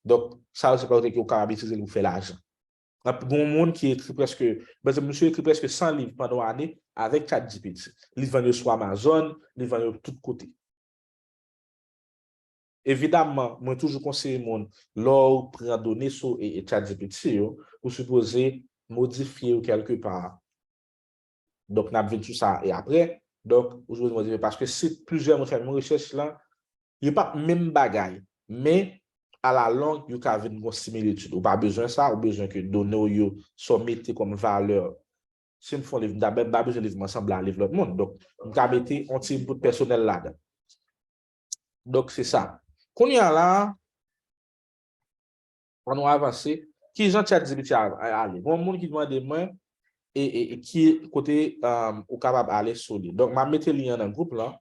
Donk, sa yo se kote ke ou kapab itilize l pou fè lajan. Gen yon moun ki ekri prèske, pa egzanp, misye ekri prèske san liv pandan yon ane avèk ChatGPT. Li vann yo sou Amazon, li vann yo tout kote. Evidaman, mwen toujou konseye moun, lè w pran done sou e, e ChatGPT yo, ou sipoze modifye yo kèlke pa. Donk, n ap vin sou sa e apre. Donk, ou sipoze modifye, paske si plizyè moun fè menm rechèch lan, yo p ap menm bagay. Men, alalong, yo ka vin gen similitid. Ou pa bezwen sa, ou bezwen ke done w yo, sa w mete kòm valè. Si m fè yon liv, m ta pa bezwen liv mwen sanble a liv lòt moun. Donk, m ka mete yon ti input pèsonèl ladan. Donk, se sa. Kounye a la, ann nou avanse. Kijan ChatGPT a, a, ale? Gon moun ki mande mwen, e, e, e ki kote, um, ou kapab ale sou li. Donk, m ap mete lyen an nan gwoup lan.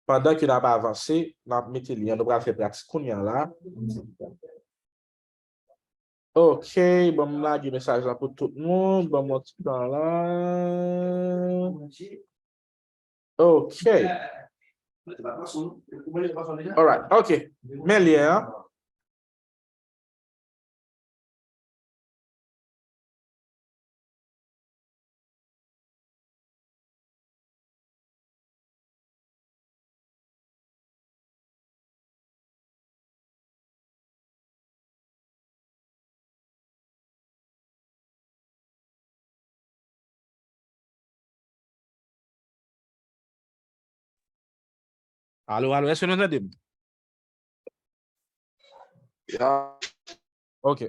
Pandan ke n ap avanse, n ap mete lyen, nou pral fè pratik kounye a la. Ok, ban m lage mesaj la pou tout moun. Ban m yon ti tan la. Ok. Alright, ok. Men lyen an. Alo, alo, èske nou tande m? Ya. Ok.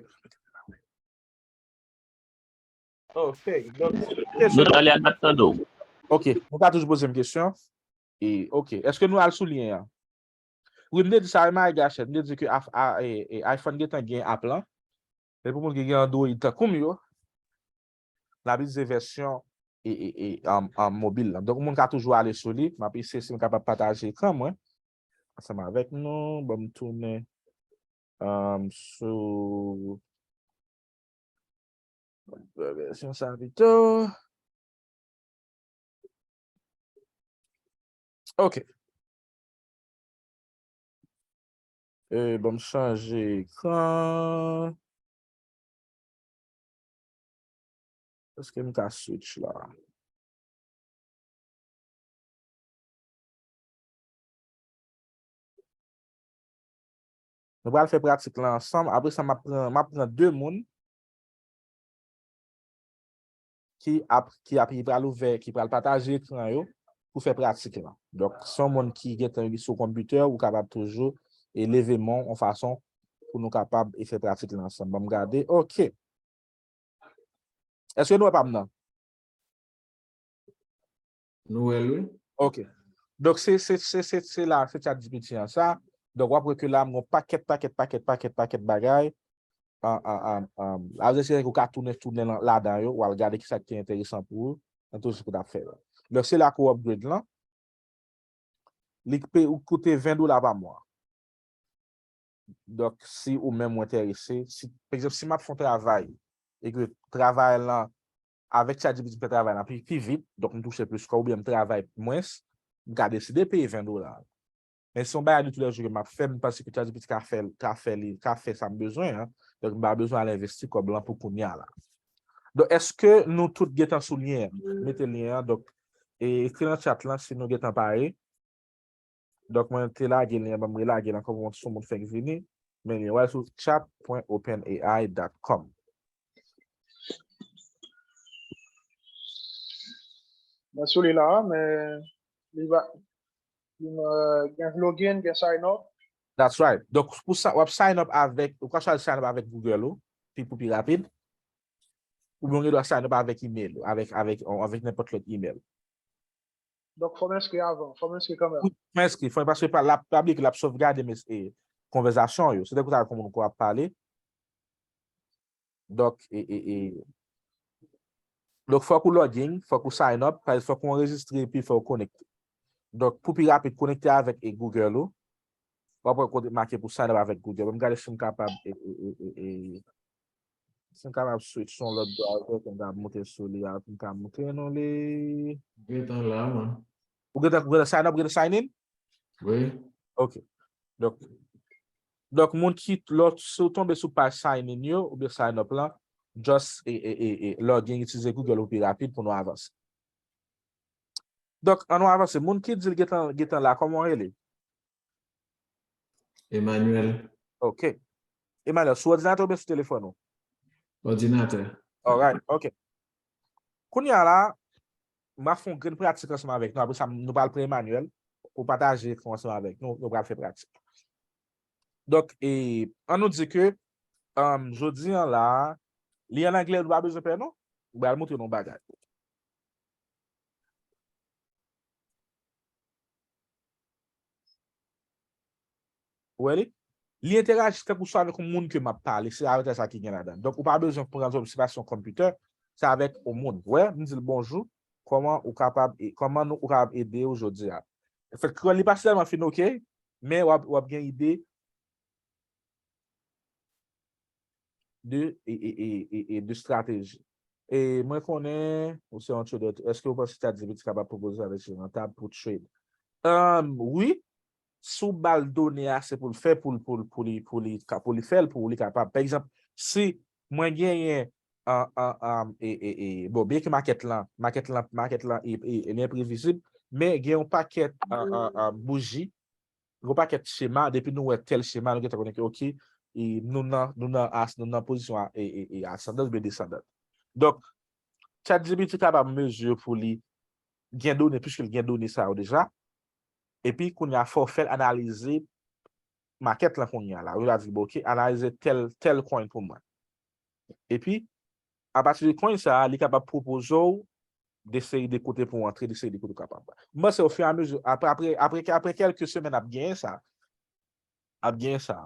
Ok, donk, nou kesyon. Talè a n ap tande w. Ok, nou ka toujou poze m kesyon. E, ok, èske nou al sou lyen an? Wi, m te di sa, e, Marie Gachette, m te di ke af-, a, e, e, iPhone gentan gen app lan. Men pou moun ki gen Android tankou m yo, n ap itilize vèsyon e, e, e, um, um, mobil lan. Donk, moun ka toujou ale sou li. M ap eseye si m kapab pataje ekran mwen ansanm avèk nou. Ban m tounen, um, sou vèsyon sa pito. Ok. E, ban m chanje ekran. Èske m ka switch la? Nou pral fè pratik la ansanm. Apre sa, m ap pran, m ap pran de moun ki ap, ki ap, ki pral ouvè, ki pral pataje ekran yo pou fè pratik lan. Donk, si yon moun ki gentan sou konpitè, ou kapab toujou e leve men w yon fason pou nou kapab e fè pratik lan ansanm. Ban m gade. Ok. Èske nou wè pa m nan? Nou wè l, wi. Ok. Donk, se, se, se, se, se la, se ChatGPT an sa. Donk, w ap wè ke la, m gen yon pakèt, pakèt, pakèt, pakèt, pakèt bagay. An, an, an, an, avè se ou ka tounen, tounen lan- ladan yo, w al gade ki sa ki te enteresan pou ou, nan tout sa ke w t ap fè yo. Donk, se la ke w upgrade lan. Li pe ou koute ven dola pa mwa. Donk, si ou menm ou enterese, si, pa egzanp, si m ap fè yon travay, e ke travay lan, avèk ChatGPT m fè travay lan pi, pi vit, donk m touche plis kòb, oubyen m travay mwens, m ka deside peye ven dola. Men se yon bagay de toulèjou ke m ap fè, m panse ke ChatGPT ka fè, ka fè li, ka fè sa m bezwen an. Donk, m pa bezwen al envesti kòb lan pou kounye a la. Donk, èske nou tout gentan sou lyen an? Mete lyen an, donk, e ekri nan chat lan si nou gentan pare. Donk, mwen te lage lyen an, ban m relage l ankò pou mwen si yon moun fèk vini. Men lyen an, w al sou chat point openai dot com. Mwen sou li la, men li va li, euh, gen login, gen sign up. That's right. Donk, pou sa, w ap sign up avèk, ou ka chwazi sign up avèk Google ou, pi pou pi rapid. Oubyen ou gen dwa sign up avèk email ou, avèk, avèk, avèk nenpòt lòt email. Donk, fò m enskri avan, fò m enskri kanmenm. Wi, fò enskri, fò, paske pa, l ap, pa bliye ke l ap sovgade, men, e, konvèsasyon yo. Se tankou sa, kòman ou ap pale. Donk, e, e, e, donk, fòk ou login, fòk ou sign up, fòk ou anrejistre, epi fòk ou konekte. Donk, pou pi rapid, konekte avèk e Google ou. W ap wè kote make pou sign up avèk Google. Ban m gade si m kapab, e, e, e, e, e, si m kapab switch sou yon lòt browser, pou m ka monte sou li a, pou m ka montre nou li. Gentan la, man. Ou gentan, ou gentan sign up, ou gentan sign in? Wi. Ok. Donk, donk moun ki, lò, si w tonbe sou paj sign in yo, oubyen sign up lan, just e, e, e, e, login, itilize Google ou pi rapid pou nou avanse. Donk, an nou avanse. Moun ki di l gentan, gentan la, kòman w rele? Emmanuel. Ok. Emmanuel, sou òdinatè oubyen sou telefòn ou? Òdinatè. Alright, ok. Kounye a la, m ap fè yon grenn pratik ansanm avèk nou. Apre sa, nou pral pran Emmanuel pou pataje ekran ansanm avèk nou. Nou pral fè pratik. Donk, e, an nou di ke, um, jodi an la, li an anglè, nou pa bezwen pè non. M pral montre nou yon bagay. Ou wè li? Li enteraji tankou swa avèk yon moun ke m ap pale, se avèk sa ki gen ladan. Donk, ou pa bezwen pran, se pa sou yon konpitè, se avèk yon moun. Ou wè, m di l bonjou, kòman ou kapab, e, kòman nou, ou kapab ede w jodi a. Anfèt, kreyòl li pa tèlman fin ok, men w ap, w ap gen ide de, e, e, e, e, e de estrateji. E mwen konnen ou se yon trader tou. Èske ou panse ChatGPT kapab pwopoze estrateji rantab pou trade? Um, wi, si w ba l done ase pou l fè, pou l, pou l, pou li, pou li, ka- pou li fè l, pou li kapab. Pa egzanp, si mwen genyen an, an, an, e, e, e, bon, byen ke makèt lan, makèt lan, makèt lan e, e, e enprevizib, men gen yon pakèt an, an, an, bouji, yon pakèt chema, depi nou wè tèl chema, nou gentan konnen ke, ok, e nou nan, nou nan as, nou nan pozisyon a, e, e, e asandant oubyen desandan. Donk, ChatGPT kapab mezi pou li gen done, piske l gen done sa yo deja. Epi, kounye a, fò w fè l analize makèt lan kounye a la. Ou va di, bon, ok, analize tèl, tèl coin pou mwen. Epi, apati de coin sa a, li kapab pwopoze w de seri de kote pou w antre, de seri de kote w kapab. M panse, ofiramizi, apre, apre, apre, apre kèlke semèn, ap genyen sa. Ap genyen sa.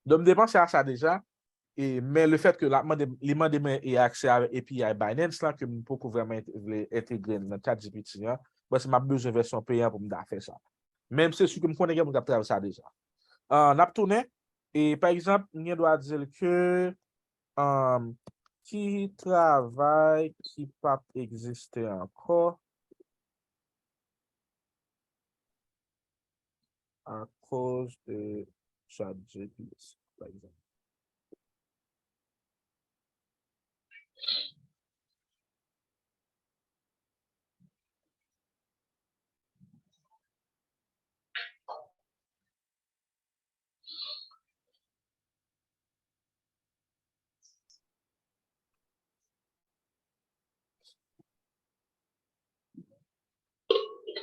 Donk, m te panse a sa deja. E, men le fèt ke l ap mande, li mande mwen e aksè avèk A P I Binance lan, ke m poko vrèman ent- vle entegre l nan ChatGPT an, paske m ap bezwen vèsyon peyan pou m ta fè sa. Men m se si ke m konnen gen moun k ap travay sa deja. Ah, n ap tounen. E, pa egzanp, m gen dwa di l ke, ah, ki travay ki p ap egziste ankò akoz de ChatGPT, pa egzanp.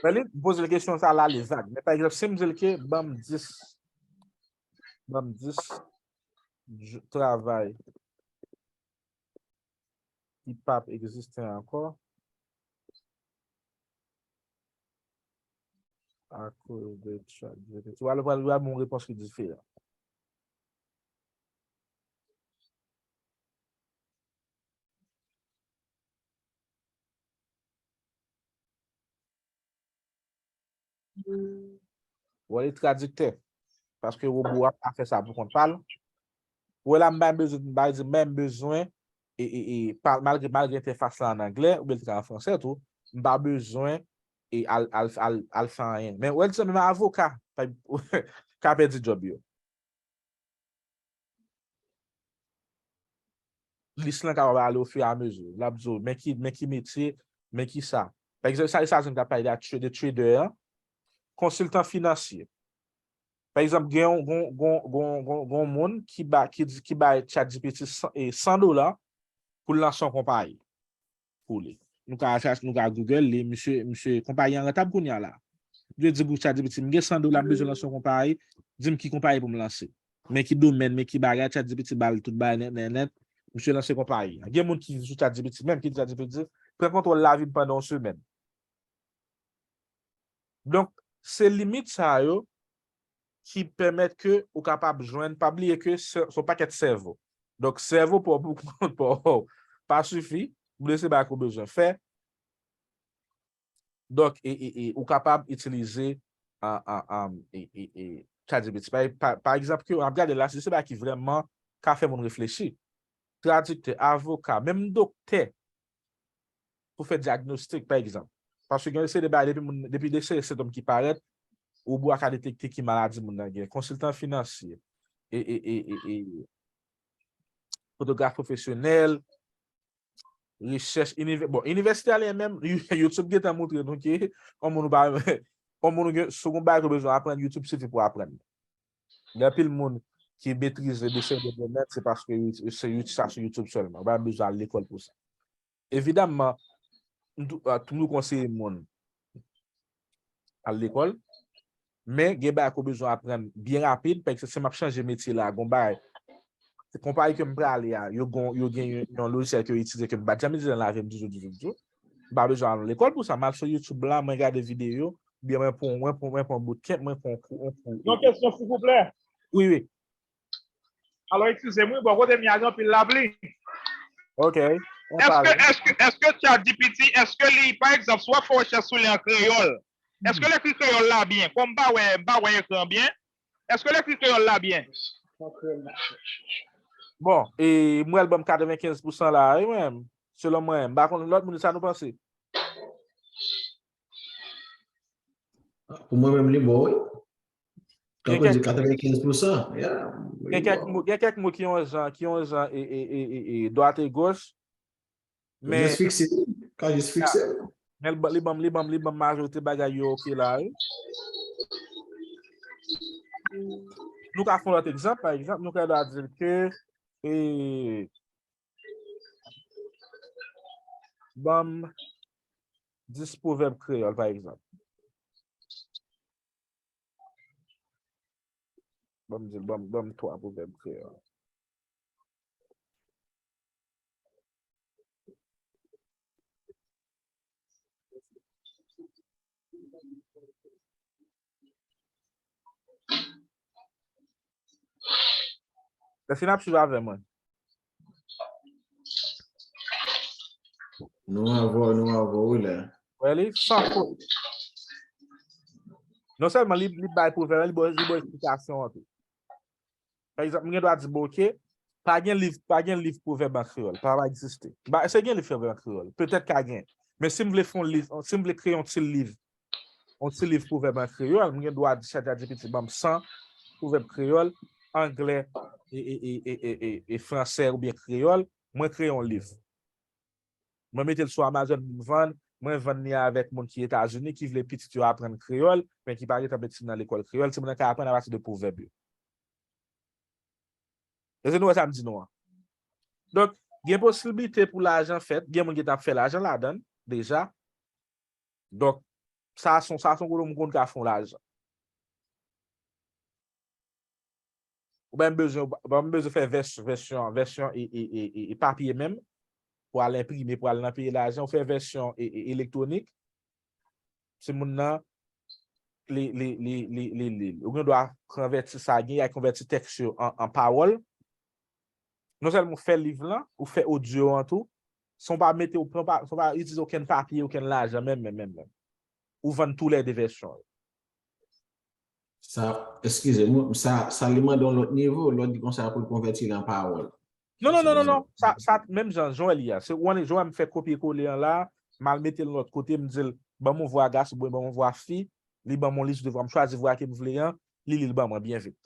Mwen li, m poze l kesyon sa la, li vag. Men pa egzanp, si m di l ke ban m dis, ban m dis j- travay ki p ap egziste ankò akoz de ChatGPT. Ou al, ou al, ou al ban yon repons ki diferan. Ou wè li tradiktè. Paske wobo a pa fè sa pou kont pa l. Ou wè la, m pa bezwen, m pa di, men m bezwen, e, e, e, pa, malgre, malgre entèfas la an anglè, oubyen l te ka an fransè tou, m pa bezwen e al, al, al, al fè anyen. Men ou wè l di menm avoka, pa, ka pèdi djòb yo. Lis lan kapab ale ofiramizi. L ap di w, men ki, men ki metye, men ki sa. Pa egzanp, sa Etazini k ap pale de, de trader an, konsiltan finansye. Pa egzanp, gen yon, gon, gon, gon, gon, gon moun ki ba, ki, di- ki bay ChatGPT san, e, san dola pou l lanse yon konpayi pou li. Nou ka chache, nou ka Google li, misye, misye, konpayi an rantab kounye a la. Misye di pou ChatGPT, m gen san dola, m bezwen lanse yon konpayi, di m ki konpayi pou m lanse. Men ki domèn, men ki bagay, ChatGPT ba l tout bagay nèt, nèt, nèt. Misye lanse konpayi. Gen moun ki sou ChatGPT, menm ki di ChatGPT, pran kontwòl lavi m pandan yon semèn. Donk, se limit sa yo ki pèmèt ke ou kapab jwenn, pa bliye ke se se yon pakèt sèvo. Donk, sèvo pa w pou kont pa w pa sifi pou w se bagay ke w bezwen fè. Donk, e, e, e, ou kapab itilize a, a, a, e, e, e, ChatGPT. Pa, pa, pa egzanp, ke w ap gade la, se se bagay ki vrèman ka fè moun reflechi. Tradiktè, avoka, menm doktè, pou fè dyagnostik, pa egzanp. Paske gen yon seri de bagay, depi moun, depi de seri sentòm ki parèt, wobo a ka detekte ki maladi moun nan gen. Konsiltan finansye, e, e, e, e, e, fotograf pwofesyonèl, rechèch, inivè, bon, inivèsite a li menm, YouTube gentan montre nou ke yon moun ou pa, yon moun ou gen, si w gen yon bagay ou bezwen aprann, YouTube sifi pou aprann. Gen anpil moun ki metrize de seri de domèn, se paske yo, se yo sa sou YouTube sèlman. Ou pa bezwen al lekòl pou sa. Evidamman, m tou- a, toujou konseye moun al lekòl, men gen bagay ke w bezwen aprann byen rapid, pa egzanp, si m ap chanje metye la, gon bagay, se konpayi ke m prale a, yo gon, yo gen yon, yon lojisyèl ke yo itilize ke m pa t janm itilize nan lavi m, toujou, toujou, toujou. M pa bezwen al lekòl pou sa, m al sou YouTube la, mwen gade videyo, oubyen mwen pran, mwen pran, mwen pran bootcamp, mwen pran yon kou, yon kou. Yon kesyon, silvouplè. Wi, wi. Alò, eskize m, wi, bò kote m ye a gen anpil lapli. Ok. Èske, èske, èske ChatGPT, èske li, pa egzanp, si w ap fè rechèch sou li an kreyòl, èske l ekri kreyòl la byen? Kòm m pa wè, m pa wè ekran byen, èske l ekri kreyòl la byen? Bon, e, m wè l ban m katrevenkenz pousan la, wi, mwen. Selon mwen, m pa konn lòt moun sa nou panse. Pou mwen menm, li bon, wi. Gen Tankou di kèk, katrevenkenz pousan. Yeah, gen kèk mo, gen kèk mo ki yon jan, ki yon jan e, e, e, e, e, dwat e goch. Men, jis fikse, ka jis fikse. Men li ban, li ban, li ban, li ban majorite bagay yo ok la, wi. Nou ka fè yon lòt egzanp, pa egzanp, nou ka di ke, e, ban m dis pwovèb kreyòl, pa egzanp. Ban m di l, ban m, ban m twa pwovèb kreyòl. Èske n ap swiv avè mwen? Nou avè w, nou avè w, wi, la. Wè li, san fot. Non sèlman li, li bay pwovèb, li ba, li ba esplikasyon an tou. Pa egzanp, m gen dwa di, bon, ok, pa gen liv, pa gen liv pwovèb an kreyòl, pa, pa egziste. Ba, èske gen liv pwovèb an kreyòl? Petèt ka gen. Men si m vle fè yon liv, si m vle kreye yon ti liv, yon ti liv pwovèb an kreyòl, m gen dwa di ChatGPT ban m san pwovèb kreyòl, anglè, e, e, e fransè oubyen kreyòl, mwen kreye yon liv. Mwen mete l sou Amazon pou m vann, mwen vann li avèk moun ki Etazini, ki vle pitit yo aprann kreyòl, men ki pa gentan met timoun nan lekòl kreyòl, timoun nan ka aprann apati de pwovèb yo. Èske nou wè sa m di nou an? Donk, gen posiblite pou lajan fèt, gen moun ki t ap fè lajan ladan l deja. Donk, Sa se yon, sa se yon kote m konn ka fè yon lajan. Ou pa menm bezwen, ou pa menm bezwen fè vès-, vèsyon, vèsyon e, e, e, e, e papye menm, pou al enprime, pou al nan peye lajan, ou fè vèsyon e, e, elektwonik. Se moun nan, li, li, li, li, li, li, li. Ou gen dwa konvèti sa, gen, y a konvèti tèks yo an, an pawòl. Non sèlman ou fè liv lan, ou fè odyo an tou, san w pa mete, san w pa, san w pa itilize okenn papye, okenn lajan, menm, menm, menm, menm. Ou vann tou lè de vèsyon yo. Sa, eskize m, sa, sa li mande yon lòt nivo, lè w di konsa pou l konvèti li an pawòl. Non, non, non, non, non. Sa, sa, menm jan, jan w wè li a. Se ou jan w wè m fè kopye kole an la, m al mete l yon lòt kote, m di l, ban m yon vwa gason, oubyen ban m yon vwa fi, li ban m yon lis de vwa, m chwazi vwa ke m vle an, li li l ban mwen byen vit.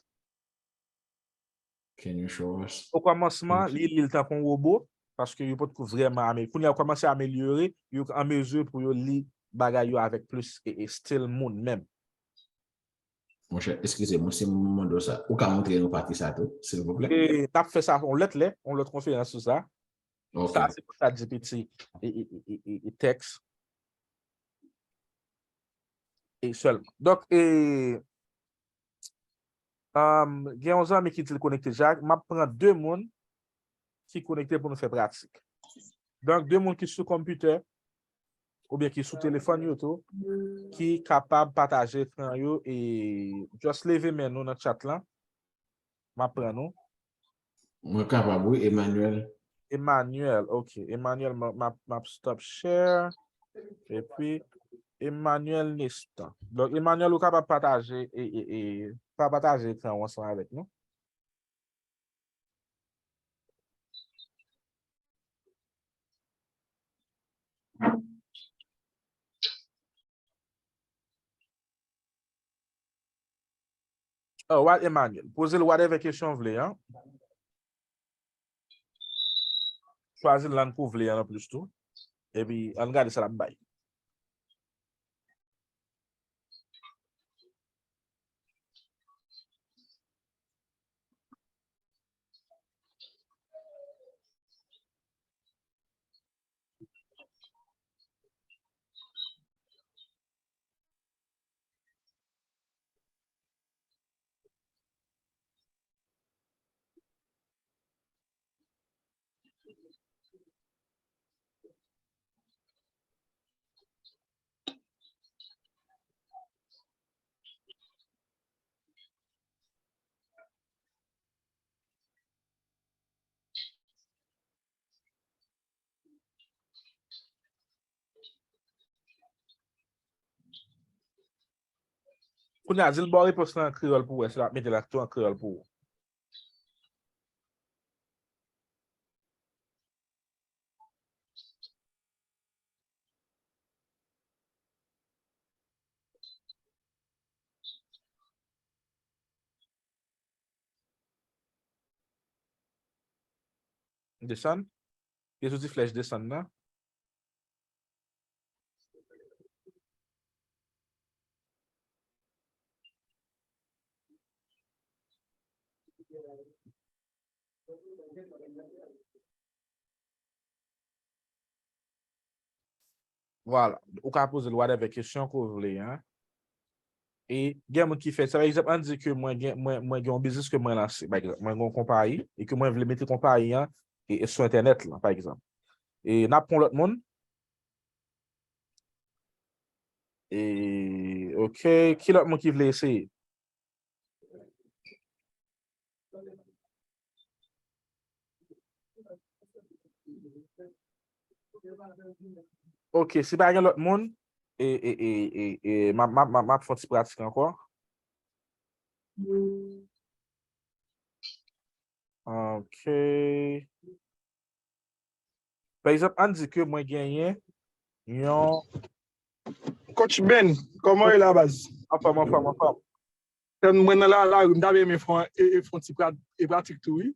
Can you show us? Okòmansman, li li l tankou yon wobo, paske yo potko vrèman amelyore. Kounye a, yo kòmanse amelyore, yo an mezi pou yo li bagay yo avèk plis e, e stil moun menm. Monchè, eskize m, si m mande w sa, ou ka montre nou pati sa tou, silvouplè? E, n ap fè sa yon lòt lè, yon lòt konferans sou sa. Ok. Sa, se pou ChatGPT e, e, e, e, e, e tèks. E sèlman. Donk, e, um, gen yon zanmi ki di l konekte deja. M ap pran de moun ki konekte pou nou fè pratik. Donk, de moun ki sou konpitè oubyen ki sou telefòn yo tou, ki kapab pataje ekran yo e just leve men nou nan chat lan. M ap pran nou. Mwen kapab, wi, Emmanuel. Emmanuel, ok. Emmanuel, m, m ap, m ap stop share. Epi, Emmanuel Nestan. Donk, Emmanuel, ou kapab pataje, e, e, e, pa pataje ekran ou ansanm avèk nou. Oh, what Emmanuel. Poze l whatever kesyon w vle an. Chwazi lang ke w vle an anplis tou. Epi, ann gade sa l ap bay. Kounye a, di l ba w repons lan an kreyòl pou w wè si l ap mete l ak tou an kreyòl pou ou. Desann. Li sou ti flèch desann nan. Vwala. Ou ka poze l whatever kesyon ke w vle an. E gen moun ki fè sa. Pa egzanp, ann di ke mwen gen, mwen, mwen gen yon biznis ke mwen lanse, pa egzanp. Mwen gen yon konpayi e ke mwen vle mete konpayi an e, e sou entènèt lan, pa egzanp. E n ap pran lòt moun. E, ok, ki lòt moun ki vle eseye? Ok, si pa gen lòt moun, e, e, e, e, e, m ap, m ap, m ap, m ap fè yon ti pratik ankò. Ok. Pa egzanp, ann di ke mwen genyen yon Coach Ben, kòman w ye la, baz? Anfòm, anfòm, anfòm. Mwen nan la, lari, m ta renmen fè yon, e, e, fè yon ti pra-, e, pratik tou, wi.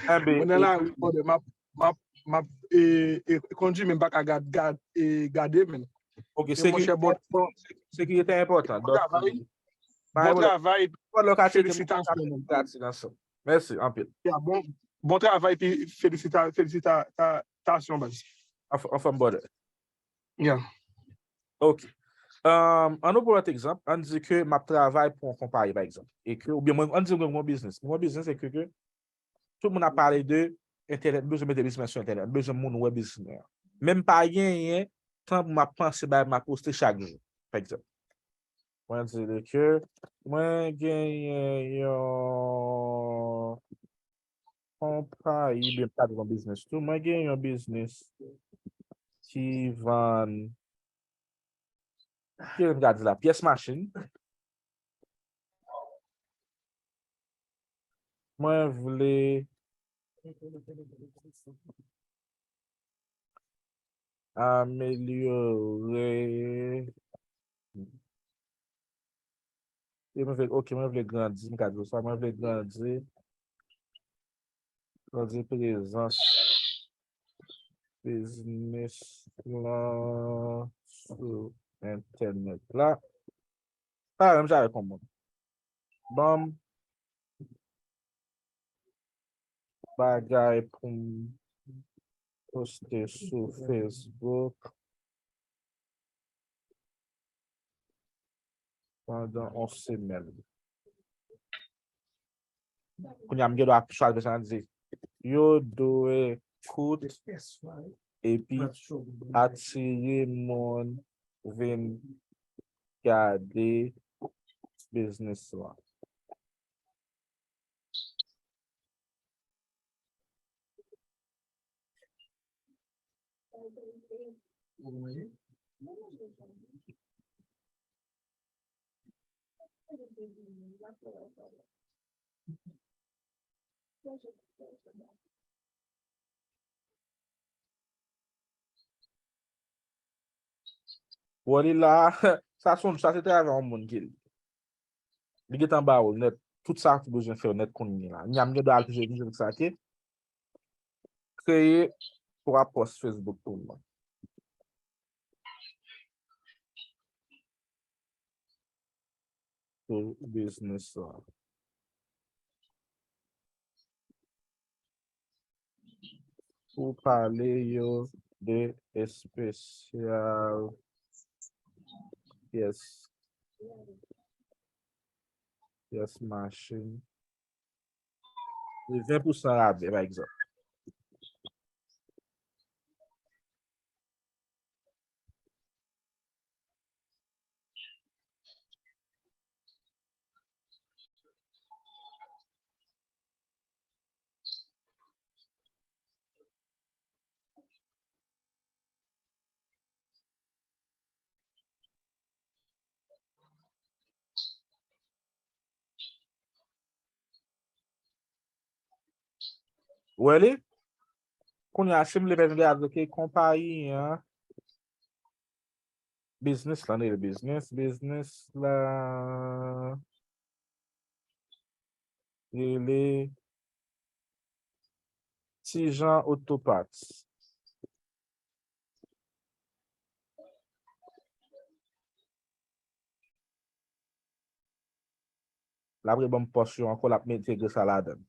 Enben, mwen nan lari, brother, m ap, m ap, m ap, e, e, kondui, men m pa ka gad, gad, e, gade, men. Ok, e, monchè, bon, bon, sekirite enpòtan. Bon travay. Bon travay. Felisitasyon. Mèsi anpil. Ya, bon, bon travay, epi felisita-, felisita-, ta-, tasyon, baz. Anf-, anfòm, brother. Ya. Ok. Um, ann nou pran lòt egzanp, ann di ke m ap travay pou yon konpayi, pa egzanp, e ke, oubyen mwen, ann di mwen gen yon biznis. Mwen gen yon biznis e ke, ke tout moun ap pale de entènèt, bezwen mete biznis mwen sou entènèt, bezwen moun wè biznis mwen an. Men m pa genyen tan pou m ap panse bagay m ap poste chak jou, pa egzanp. Mwen di li ke mwen genyen yon konpayi, byen, m ta di yon biznis tou. Mwen gen yon biznis ki vann, ki m ka di la, pyès machin. Mwen vle amelyore. E mwen vle, ok, mwen vle grandi, m ka di w sa, mwen vle grandi, grandi prezans biznis lan sou entènèt la. Pa menm jan avèk yon moun. Ban m bagay pou m poste sou Facebook pandan yon semèn. Kounye a, m gen dwa chwazi sa, di, yo dwe kout epi atire moun vin gade biznis lan. Wè li la, sa se yon, sa se travay yon moun ki li. Li gentan ba ou nèt, tout sa ki bezwen fè nèt kounye a. Nya m gen dwa al pi jeni, se sa ke kreye twa pòs Facebook pou mwen. Pou biznis la. Pou pale yo de espesyal pyès, pyès machin. Ven pousan rabè, pa egzanp. Wè li? Kounye a, si m vle fè yon gade, ok, konpayi an, biznis la, li rele biznis, biznis la rele Ti Jan Otopat. L ap reban m pòs yo ankò, l ap mete gras la ladan l.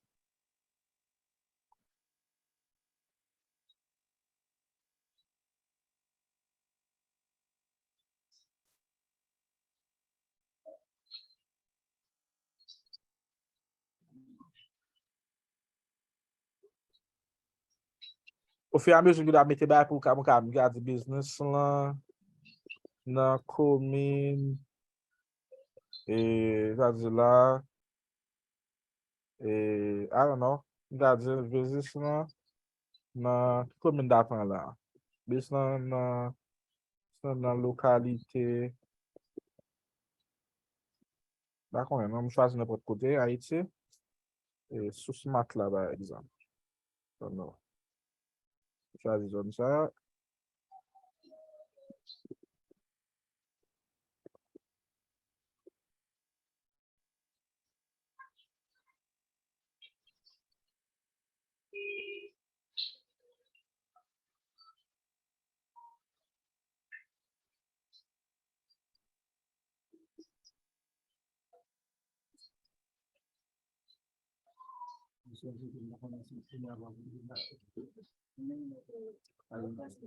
Ofiramezi ke w ap mete bagay pou w ka, pou w ka gade biznis lan nan komin, e, sa di la, e, I don't know, m ta di biznis lan nan ki komin ta pran la? Biznis lan nan, nan lokalite, pa konnen non, m chwazi nenpòt kote, Ayiti. E, sou Smart la, pa egzanp. Zòn nan. Chwazi zòn sa.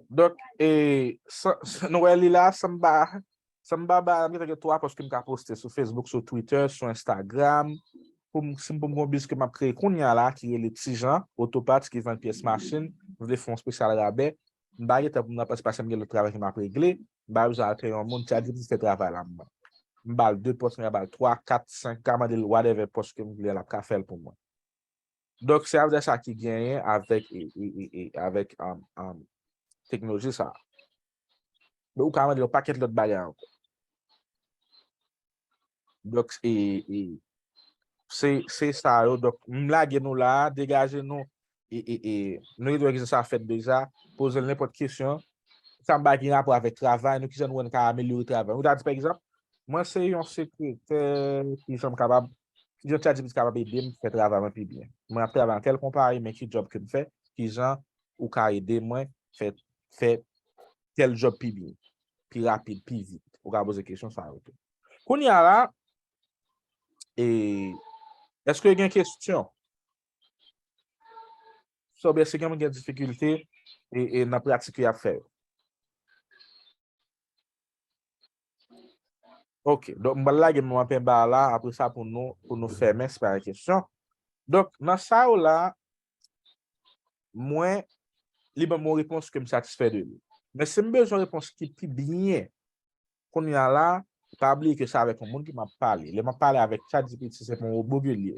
Donk, e, sa, sa, nou wè li la, sanba, Samba ba, m gentan gen twa pòs ke m ka poste sou Facebook, sou Twitter, sou Instagram. Pou m, si m pou m gen yon biznis ke m ap kreye kounye a la, ki rele Ti Jan Autoparts, ki vann pyès machin, m vle fè yon espesyal rabè. M pa gen tan pou m nan pase, paske m gen lòt travay ke m ap regle. M pa bezwen al peye yon moun, ChatGPT fè travay la pou mwen. M ba l de pòs, m ba l twa, kat, senk, ka mande l whatever pòs ke m vle, l ap ka fè l pou mwen. Donk, se avèk sa ki genyen avèk, e, e, e, e, avèk, um, um, teknoloji sa. Donk, ou ka mande yon pakèt lòt bagay ankò. Donk, e, e, se, se sa yo. Donk, m lage nou la, degaje nou, e, e, e, nou ret wè kijan sa fèt deja, poze l nenpòt kesyon. Sa m pa gen rapò avèk travay nou, kijan nou wè n ka amelyore travay. Ou ta di, pa egzanp, mwen se yon sekretè, kijan m kapab, kijan ChatGPT kapab ede m fè travay mwen pi byen. Mwen ap travay nan tèl konpayi, men ki djòb ke m fè, kijan ou ka ede mwen fè, fè tèl djòb pi byen, pi rapid, pi vit. Ou ka poze kesyon sa yo tou. Kounye a la, e, èske gen kesyon? Sa oubyen èske gen moun gen difikilte e, e nan pratik yo y ap fè yo? Ok, donk m pral lage mwen anpe ba la, apre sa pou nou, pou nou fèmen, si pa gen kesyon. Donk, nan sa yo la, mwen, li ban m yon repons ke m satisfè de li. Men si m bezwen yon repons ki pi byen, kounye a la, pa bliye ke se avèk yon moun ke m ap pale. Lè m ap pale avèk ChatGPT, se pa yon wobo ke l ye.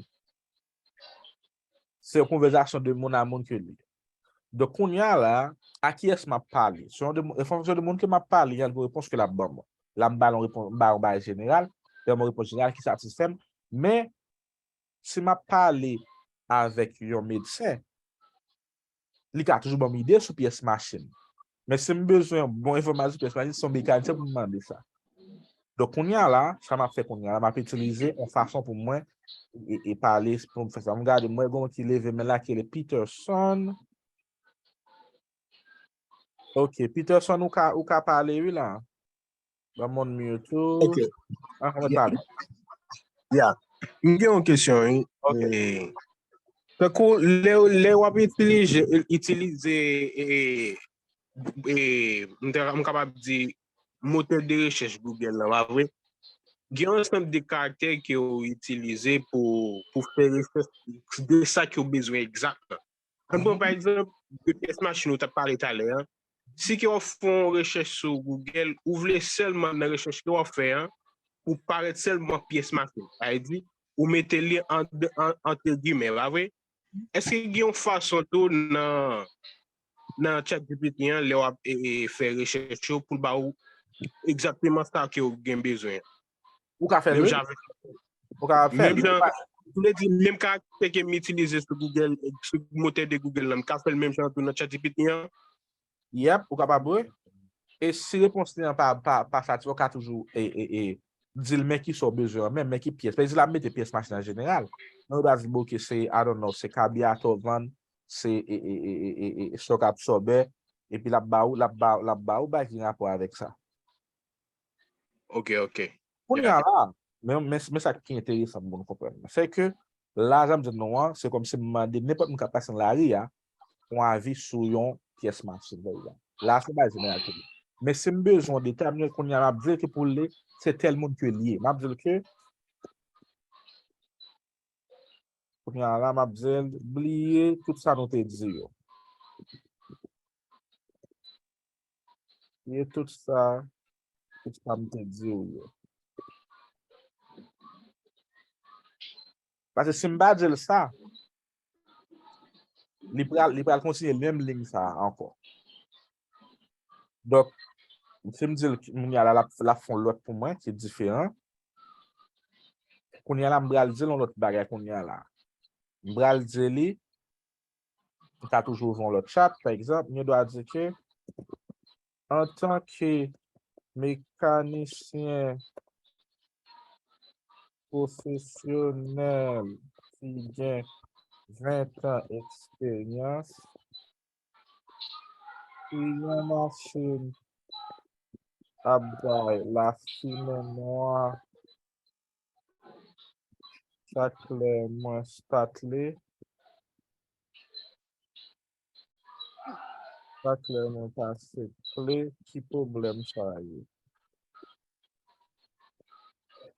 Se yon konvèsasyon de moun a moun ke l ye. Donk, kounye a la, a kiyès m ap pale? Se yon de, an fonksyon de moun ke m ap pale, gen yon repons ke l ap ban mwen. La, m ba l yon repons, m ba yon bagay jeneral, lè m yon repons jeneral ki satisfè m. Men, si m ap pale avèk yon medsen, li ka toujou ban m ide sou pyès machin. Men si m bezwen bon enfòmasyon sou pyès machin, se yon mekanisyen pou m mande sa. Donk, kounye a la, sa m ap fè kounye a la, m ap itilize yon fason pou mwen e, e pale, pou m fè sa. M gade, m wè gen yon ki leve men la, ki rele Peterson. Ok, Peterson, ou ka, ou ka pale, wi, la. Ban m yon minit tou. Ok. Ah, ann pale. Ya. M gen yon kesyon, wi. Ok. E, tankou lè, lè w ap itilize, itilize, e, e, m ta, m kapab di, motè de rechèch Google lan, pa vre? Gen yon ansanm de karaktè ke w itilize pou, pou fè rechèch de sa ke w bezwen egzakteman. Ann pran pa egzanp, de pyès machin ou t ap pale talè a. Si ke w ap fè yon rechèch sou Google, ou vle sèlman nan rechèch ke w ap fè a, pou parèt sèlman pyès machin. Sa vle di, ou mete li an, an, antre gimè, pa vre? Èske gen yon fason tou nan, nan ChatGPT an, lè w ap e, e, fè rechèch yo, pou l ba ou egzakteman sa ke w gen bezwen an? Ou ka fè l, wi. Ou ka fè l. Menm jan, m vle di, menm karaktè ke m itilize sou Google, sou motè de Google lan, m ka fè l menm jan tou nan ChatGPT an? Yep, ou kapab, wi. E si repons li an pa, pa, pa satisfè, ou ka toujou e, e, e, di l men ki sa w bezwen an, men, men ki pyès. Pèdi l ap mete pyès machin an jeneral. Men ou ta di l, bon, ok, se, I don't know, se kabyatò w vann, se e, e, e, e, e, e, chòk absòbè, epi l ap ba ou, l ap ba, l ap ba ou bagay ki gen rapò avèk sa. Ok, ok. Kounye a la, men, men, men sa ki enteresan pou nou konprann. Se ke, la, jan m di nou an, se kòmsi m mande nenpòt moun k ap pase nan lari a, yon avi sou yon pyès machin, pa egzanp. La, se yon bagay jeneral ke li. Men si m bezwen detèmine kounye a, m ap di l ke pou li, se tèl moun ke li ye. M ap di l ke, kounye a la, m ap di l, bliye tout sa nou te di yo. Bliye tout sa, tout sa m te di w yo. Paske si m pa di l sa, li pral, li pral kontinye menm liy sa a ankò. Donk, si m di l, kounye a la, l ap, l ap fè yon lòt pou mwen, ki diferan. Kounye a la, m pral di l yon lòt bagay kounye a la. M pral di li, m ka toujou ouvri yon lòt chat, pa egzanp, m gen dwa di ke, antanke mekanisyen pwofesyonèl ki gen ven tan eksperyans, si yon machin ap bay lafimen nwa, sa klè mwen stat li, sa klè mwen pase kle, ki pwoblèm sa ye?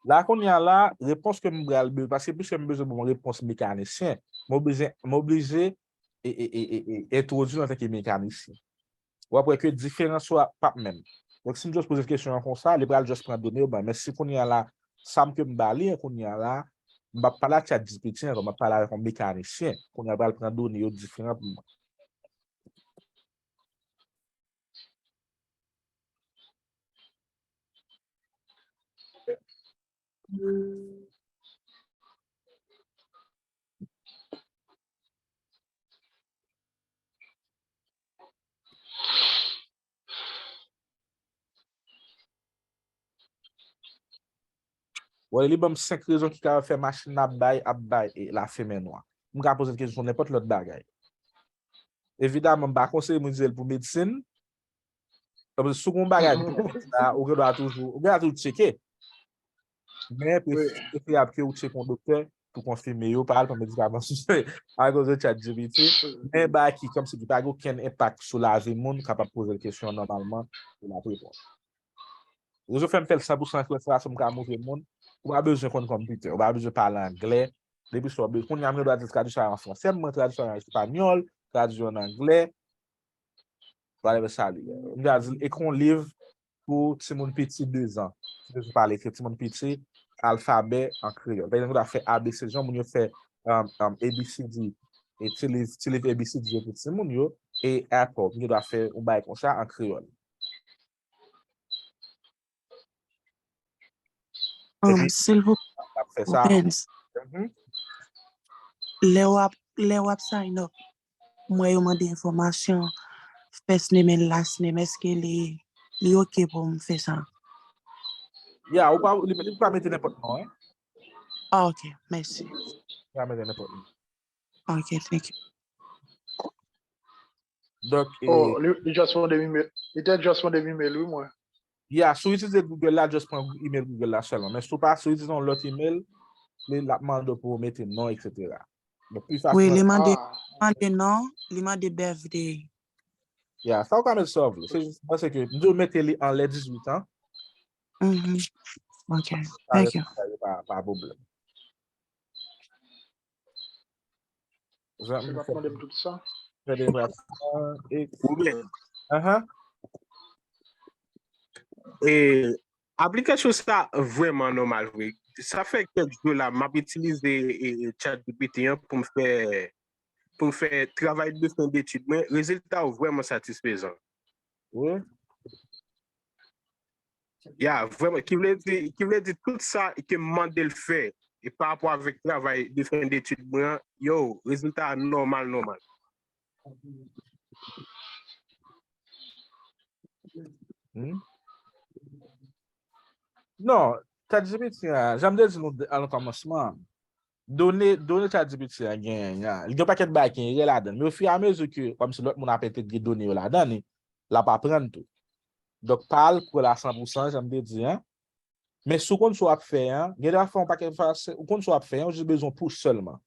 La kounye a la, repons ke m pral bezwen, paske piske m bezwen bon repons mekanisyen, m oblije, m oblije e, e, e, e, e, entwodui l antanke mekanisyen. W ap wè ke diferans yo p ap menm. Donk, si m just poze l kesyon an konsa, li pral just pran done yo ban. Men si kounye a la, sa m ke m ba li an kounye a la, m p ap pale ak ChatGPT ankò, m ap pale avèk yon mekanisyen. Kounye a l pral pran done yo diferan pou mwen. Bon, li ban m senk rezon ki ka fè machin nan ap bay, ap bay, e, lafimen nwa. M ka poze l kesyon sou nenpòt lòt bagay. Evidaman, m pa konseye moun itilize l pou medsin. Paske si w gen yon bagay pou medsin la, ou gen dwa toujou, ou gen dwa toujou tcheke. Men, preferab ke ou tcheke yon doktè pou konfime yo, pa al pran medikaman sou, akoz de ChatGPT. Men, bagay ki, kòmsi ki pa gen okenn enpak sou lavi moun, kapab poze l kesyon nòmalman, e l ap reponn. Rezon fè m fè l san pou san an klè, se pa paske m ka move moun. Ou pa bezwen konn konpitè, ou pa bezwen pale anglè. Depi sa w bezwen, kounye a m gen dwa di l tradiksyon an an fransè, m pran tradiksyon an an espanyòl, tradui an anglè, whatever sa li ye. M dwa di l ekri yon liv pou timoun piti de zan. Li bezwen pale ekri timoun piti alfabè an kreyòl. Pa egzanp, m dwa fè A B C, jan moun yo fè um, um, A B C D, e ti liv, ti liv A B C D yo pou timoun yo, e apple. M dwa fè yon bagay konsa an kreyòl. Silvouplè, Rubens, lè w ap, lè w ap sign up, m wè yo mande enfòmasyon first name and last name. Èske li, li oke pou m fè sa? Ya, ou pa, li, li pa mete nenpòt non, hein? Ah, ok, mèsi. Li pa mete nenpòt non. Ok, thank you. Donk, oh, li, li just mande email. Li te just mande email, wi, mwen. Ya, si w itilize Google la, just pran email Google la sèlman. Men si w pa, si w itilize yon lòt email, li, l ap mande w pou w mete non, et cetera. Donk, pi fasil. Wi, li mande, mande non, li mande birthday. Ya, sa w ka mete sa w vle. Se jis, mwen se ke, m di w mete li anlè dizuit an. Mhm. Ok, thank you. Pa, pa pwoblèm. Se pa mande m tout sa. Fè de brasa. E, Ou byen. Ahan. E aplikasyon sa vrèman nòmal vre. Sa fè kèk jou la, m ap itilize e, e, ChatGPT an pou m fè pou m fè travay de fen detid mwen. Rezilta yo vrèman satisfezan. Wi. Ya, vrèman, ki vle di, ki vle di tout sa ke m mande l fè e pa rapò avèk travay de fen detid mwen an, yo, rezilta a nòmal, nòmal. Hmm? Non, ChatGPT a, jan m te di nou de- a nan kòmansman, done, done ChatGPT a genyen an, li gen yon pakèt bagay ki erè ladan l. Men ofiramezi ke, kòmsi lòt moun ap entegre done yo ladan li, l ap aprann tou. Donk, pa al pran l a san pou san, jan m te di an. Men si w konn sa w ap fè an, gen de fwa yon pakèt fwa, se- ou konn sa w ap fè an, ou jis bezwen push sèlman.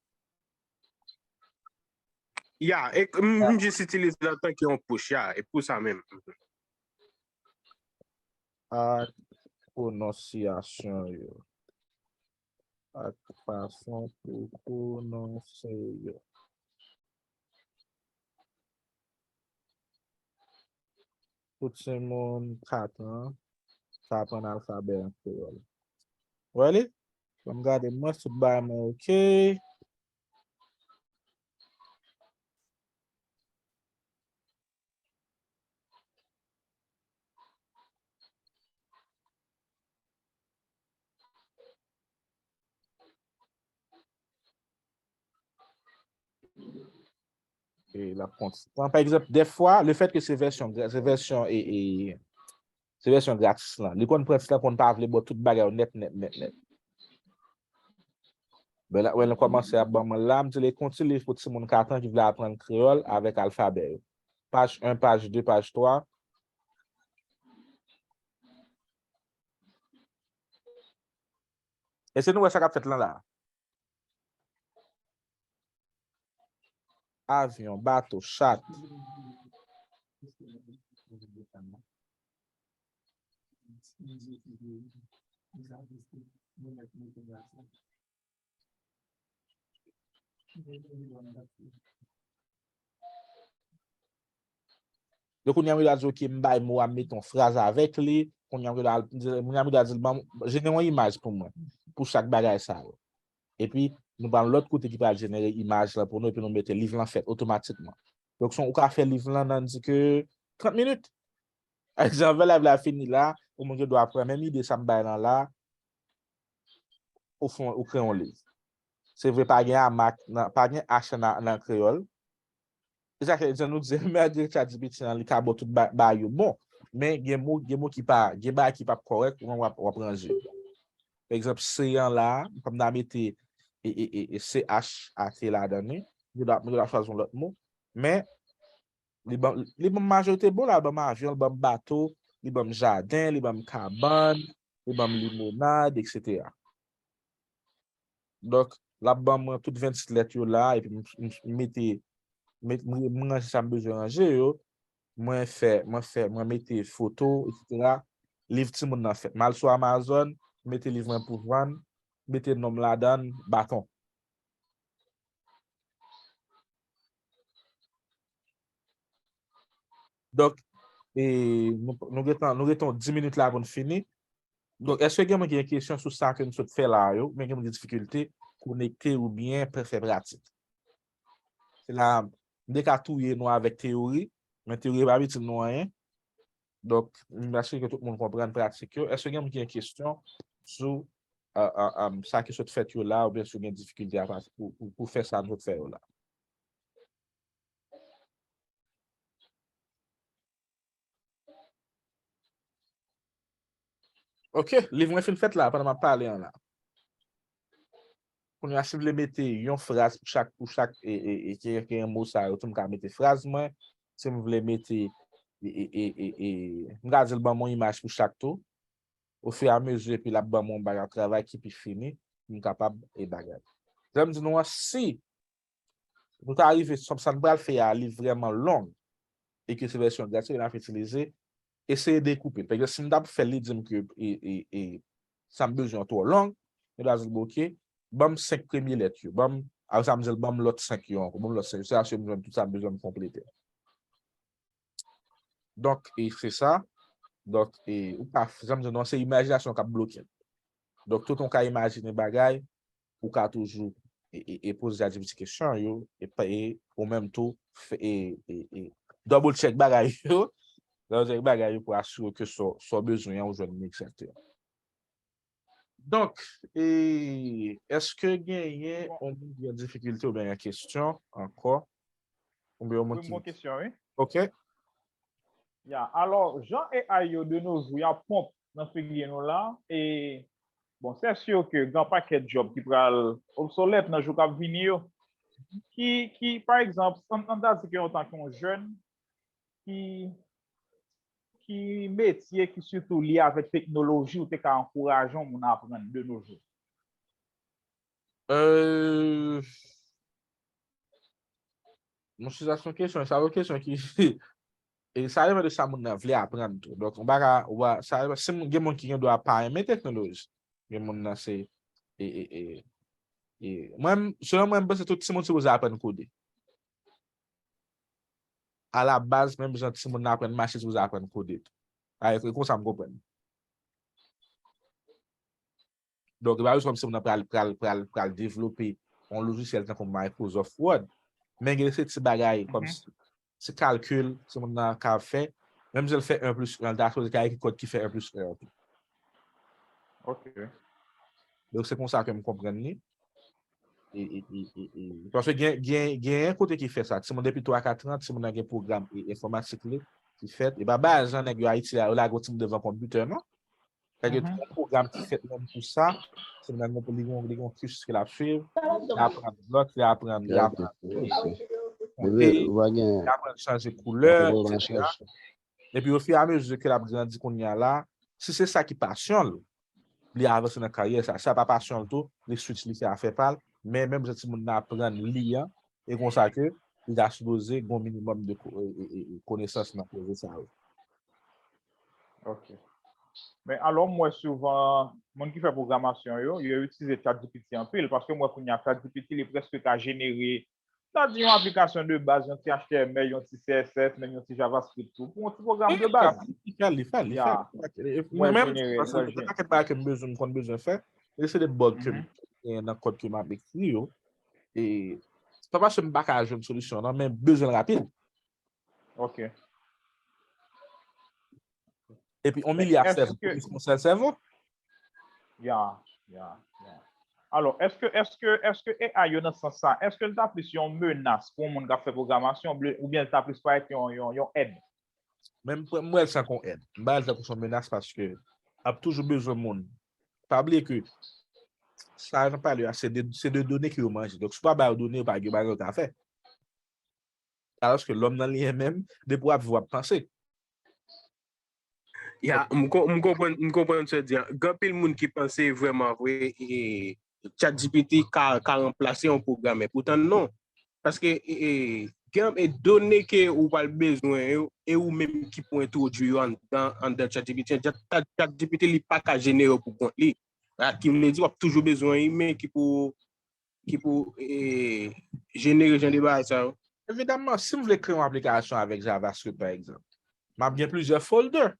Ya, e m, m jis itilize l antanke yon push, ya, e pou sa menm. Ak pwononsyasyon yo. Ak fason pou pwononse yo. Pou timoun kat an, sa aprann alfabè an kreyòl. Wè li? Ban m gade mwen, tout bagay mwen oke. E l ap pran ti tan. Pa egzanp, dèfwa, lefètke se vèsyon, se vèsyon e, e, se vèsyon gratis lan, li konn pran ti tan, konn pa vle ba w tout bagay yo nèt, nèt, nèt, nèt. Ben la, wè, l kòmanse ap ban mwen la, m di l, kontinye pou timoun kat an ki vle aprann kreyòl avèk alfabè yo. Paj en, paj de, paj twa. Èske nou wè sa k ap fèt lan la? Avyon, bato, chat. Donk, kounye a, m ta di, ok, m bay mo a, m mete yon fraz avèk li. Kounye a, m ta di, kounye a, m ta di, ban m, jenere yon imaj pou mwen, pou chak bagay sa yo. Epi, nou pral lòt kote ki pral jenere imaj lan pou nou, epi nou mete liv lan fèt otomatikman. Donk, si ou ka fè liv lan nan di ke trant minit. Egzanp, lè live la fini la, ou moun gen dwa pran menm ide sa m bay lan la, ou fè, ou kreye yon liv. Se vre, pa gen amak, nan, pa gen H nan, nan kreyòl. E sa k fè, jan nou di, malgre ChatGPT an, li ka ba w tout ba, ba yo bon. Men gen mo, gen mo ki pa, gen bagay ki p ap kòrèk, ou menm w ap, w ap ranje. Pa egzanp, C an la, kòm m ta mete e, e, e, e C H A T ladan li, m ta, m ta chwazi yon lòt mo. Men, li ban, li ban m majorite bon la, li ban m avyon, li ban m bato, li ban m jaden, li ban m kabann, li ban m limonad, etsetera. Donk, l ap ban mwen tout vennsis lèt yo la, epi m, m, m mete, m, m, m ranje sa m bezwen ranje yo, mwen fè, mwen fè, mwen mete foto, etsetera. Liv timoun nan fèt. M al sou Amazon, mete liv mwen pou vann, mete non m ladan l, Baton. Donk, e, nou, nou gentan, nou gentan dis minit la pou n fini. Donk, èske gen moun ki gen kesyon sou sa ke m sot fè la yo, oubyen gen moun ki gen difikilte konekte oubyen fè, fè pratik? Se la, m te ka touye nou avèk teyori, men teyori pa itil nou anyen. Donk, m espere ke tout moun konprann pratik yo. Èske gen moun ki gen kesyon sou, a, a, a, sa ki sot fèt yo la, oubyen si w gen difikilte a pa, pou, pou, pou fè sa nou sot fè yo la? Ok, liv mwen fin fèt la, pandan m ap pale an la. Kounye a, si m vle mete yon fraz pou chak, pou chak, e, e, e, ki, ki gen mo sa yo, tou m ka mete fraz mwen. Si m vle mete, e, e, e, e, e, m ka di l ban m yon imaj pou chak tou. Ofiramezi, epi l ap ban m yon bagay travay ki pi fini, pou m kapab, e, bagay. Jan m di nou an, si nou ta rive, sa, sa n pral fè a, li vrèman long, e ke se vèsyon gratis ke n ap itilize, eseye dekoupe l. Pa egzanp, si m t ap fè l, li di m ke, e, e, e, sa m bezwen an twò long, mwen ta di l, bon, ok, ban m senk premye lèt yo, ban m, apre sa, m di l, ban m lòt senk yo ankò, ban m lòt senk yo, se asire m jwenn tout sa m bezwen m konplete. Donk, e se sa. Donk, e, ou pa, jan m di nou an, se imajinasyon k ap bloke l. Donk, tout ou ka imajine bagay, ou ka toujou, e, e, e poze ChatGPT kesyon yo, e, pa, e ou menm tou, fè, e, e, e, double check bagay yo, double check bagay yo pou asire ke sa w, sa w bezwen an, ou jwenn li egzakteman. Donk, e, èske genyen yon moun ki gen difikilte oubyen gen kesyon ankò? Oubyen yon moun ki... Wi, m gon kesyon, wi. Ok. Ya, alò, jan A I yo de nos jours y ap ponp nan figi nou la, e, bon, c'est sûr que gen pakèt djòb ki pral obsolèt nan jou k ap vini yo. Ki, ki, pa egzanp, ann, ann ta di ke antanke yon jèn, ki, ki metye ki sitou lye avèk teknoloji ou te ka ankouraje yon moun a aprann de nos jours? Euh, monchè, sa se yon kesyon, sa se yon kesyon ki, e sa depann de sa moun nan vle aprann tou. Donk, ou pa ka, ou pa, sa, si moun, gen moun ki gen dwa pa renmen teknoloji. Gen moun nan se, e, e, e, e, mwen, selon mwen, m panse tout timoun sipoze aprann kode. A la baz, menm jan timoun nan aprann mache, sipoze aprann kode tou. A, e konsa m konprann. Donk, e pa jis kòmsi moun nan pral, pral, pral, pral devlope yon lojisyèl tankou Microsoft Word. Men gen se ti bagay kòmsi, ti kalkil, timoun nan ka fè. Menm si l fè un plus un, l ta sipoze ka ekri kòd ki fè un plus un an tou. Ok. Donk, se konsa ke m konprann li. E, e, e, e, e. Paske gen, gen, gen kote ki fè sa. Timoun depi twa, kat an, timoun nan gen pwogram, e, enfòmatik li ki fèt. E pa bagay jan nèg yo Ayiti la, yo lage yon timoun devan konpitè, non. Sa gen yon pwogram ki fèt menm pou sa. Timoun nan gen pou li gen, li gen yon cursus ke l ap swiv. Li aprann lòt, li aprann, li aprann konte, li aprann chanje koulè, etsetera. Epi, ofiramezi ke l ap grandi kounye a la, si se sa ki pasyon l, li avanse nan karyè sa. Si sa pa pasyon l tou, li switch, li fè afè pa l. Men menm jan timoun nan aprann li an, e konsa ke li ta sipoze gen yon minimòm de ko-, e, e, e, e konesans nan koze sa yo. Ok. Men alò, m wè souvan, moun ki fè pwogramasyon yo, yo itilize ChatGPT anpil, paske m wè kounye a ChatGPT, li prèske ka jenere, sa di yon aplikasyon de baz, yon ti H T M L, yon ti C S S, menm yon ti JavaScript tou, pou yon ti pwogram de baz. Li fè, li fè, li fè. Mwen menm, paske gen pakèt bagay ke m bezwen, m konn bezwen fè, e se de bug ke m genyen nan kòd ke m ap ekri yo. E se pa paske m pa ka jwenn solisyon nan, men bezwen l rapid. Ok. Epi yon milya sèvo, plis yon sèl sèvo. Ya, ya, ya. Alò, èske, èske, èske A I yo nan sans sa, èske l ta plis yon menas pou yon moun k ap fè pwogramasyon, oubyen, oubyen l ta plis parèt yon, yon, yon èd? Men m, m wè l tankou yon èd. M pa wè l tankou se yon menas paske ap toujou bezwen moun. Pa bliye ke sa nan pale a, se de, se de done ke yo manje. Donk, si w pa ba yo done, yo pa gen bagay yo ka fè. Alòske lòm nan li menm, depi w ap viv, w ap panse. Ya, m konprann, m konprann sa w di a. Gen anpil moun ki panse vrèman vre, e, ChatGPT ka, ka ranplase yon pwogramè. Poutan non. Paske, e, e, gen, e, done ke ou pral bezwen yo, e ou menm ki pou entwodui yo anndan, anndan ChatGPT. ChatGPT, li pa ka jenere yo pou kont li. Sa ki vle di, w ap toujou bezwen imen ki pou ki pou e, jenere jan de bagay sa yo. Evidamman, si m vle kreye yon aplikasyon avèk JavaScript, pa egzanp, m ap gen plizyè folder.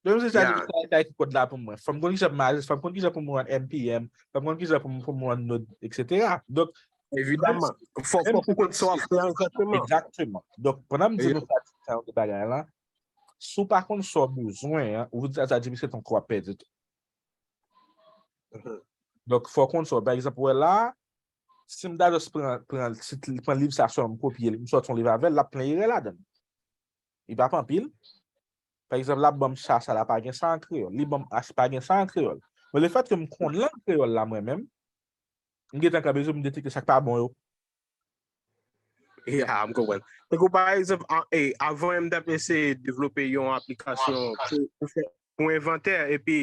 Donk, se sa ki sa ki kòd la pou mwen. Fò m konn kijan pou m aji, fò m konn kijan pou m run N P M, fò m konn kijan pou m pou m run Node, et cetera. Donk, Evidamman, fò fò pou konn sa w ap fè egzakteman. Egzakteman. Donk, pandan m di nou sa, sa yon bagay la, si w pa konn sa w bezwen, ou di sa, sa di, se tankou w ap pèdi tou. Donk, fò w konn sa. Pa egzanp, ou wè la, si m ta just pran, pran, tit, pran liv sa sèlman, m kopye l, m sòti yon liv avè l, l ap plen erè ladan l. Li p ap anpil. Pa egzanp, l ap ban m cha sa la pa gen sa an kreyòl. Li ban m H pa gen sa an kreyòl. Men lefètke m konn lang kreyòl la mwen menm, m gentan ka bezwen m detekte sa k pa bon yo. Ya, m konprann. Tankou pa egzanp, avan menm m t ap eseye devlope yon aplikasyon pou, pou fè yon envantè, epi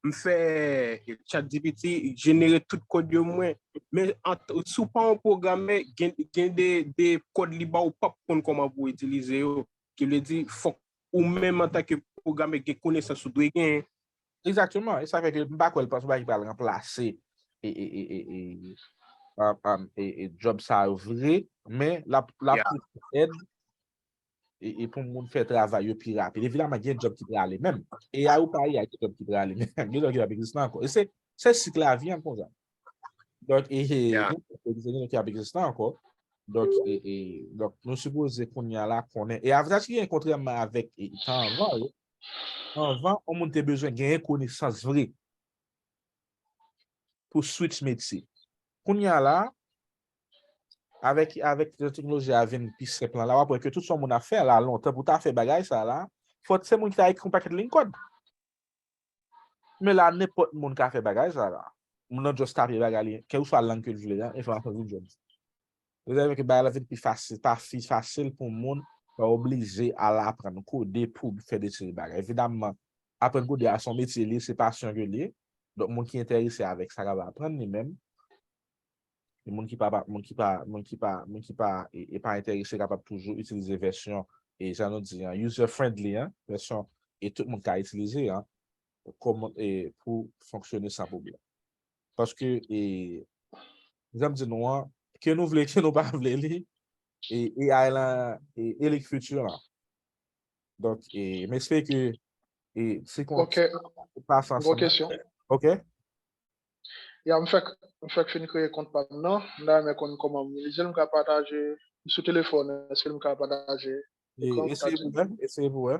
m fè ChatGPT jenere tout kòd yo mwen. Men si w pa yon pwogramè, gen, gen de, de kòd li ba w, ou p ap konn kòman pou w itilize yo. Ki vle di, fòk ou menm antanke pwogramè gen konesans ou dwe genyen. Egzakteman. E sa fè ke m pa kwè l pa se yon bagay ki pral ranplase e, e, e, e, e, um, um, e, e job sa yo vre, men l ap, l ap yeah. Pote èd e, e pou moun fè travay yo pi rapid. Evidaman, gen job ki prale menm. E a ou pa ye a, gen job ki prale menm. Gen job ki p ap egziste ankò. E se, se sik lavi an konsa. Donk, e, e, yeah. Gen job ki p ap egziste ankò. Donk, e, e, donk, nou sipoze kounye a la konnen. E avantaj ki gen kontrèman avèk e, tan anvan yo, anvan, yon moun te bezwen genyen konesans vre pou switch metye. Kounye a la, avèk, avèk teknoloji a vin pi senp lan la, w ap wè ke tout sa yon moun ap fè la lontan pou ta fè bagay sa la, fòk se moun ki ta ekri yon pakèt liy kòd. Men la, nenpòt moun ka fè bagay sa la. Moun nan just tape bagay li, kèlkeswa lang ke l vle a, enfòmasyon vin jwenn. Sa vle di ke bagay la vin pi fasil, pa pi fasil pou moun pa oblije al aprann kode pou fè de seri bagay. Evidaman, aprann kode a se yon metye li ye, se pasyon ke li ye. Donk, moun ki enterese avèk sa kapab aprann li menm. E moun ki pa, moun ki pa, moun ki pa, moun ki pa, e, e pa enterese kapab toujou itilize vèsyon, e jan nou di an, user friendly an, vèsyon e tout moun ka itilize an, kòman, e, pou fonksyone san pwoblèm. Paske, e, jan m di nou an, ke nou vle, ke nou pa vle li, e, A I lan, e, e li k fiti lan. Donk, e, m espere ke, e, se kon Ok. Pase ansanm. Bon kesyon. Ok. Ya, m fèk, m fèk fin kreye kont pa m nan. M ta renmen konn kòman m itilize l, m ka pataje sou telefòn, èske m ka pataje E, eseye pou wè, eseye pou wè.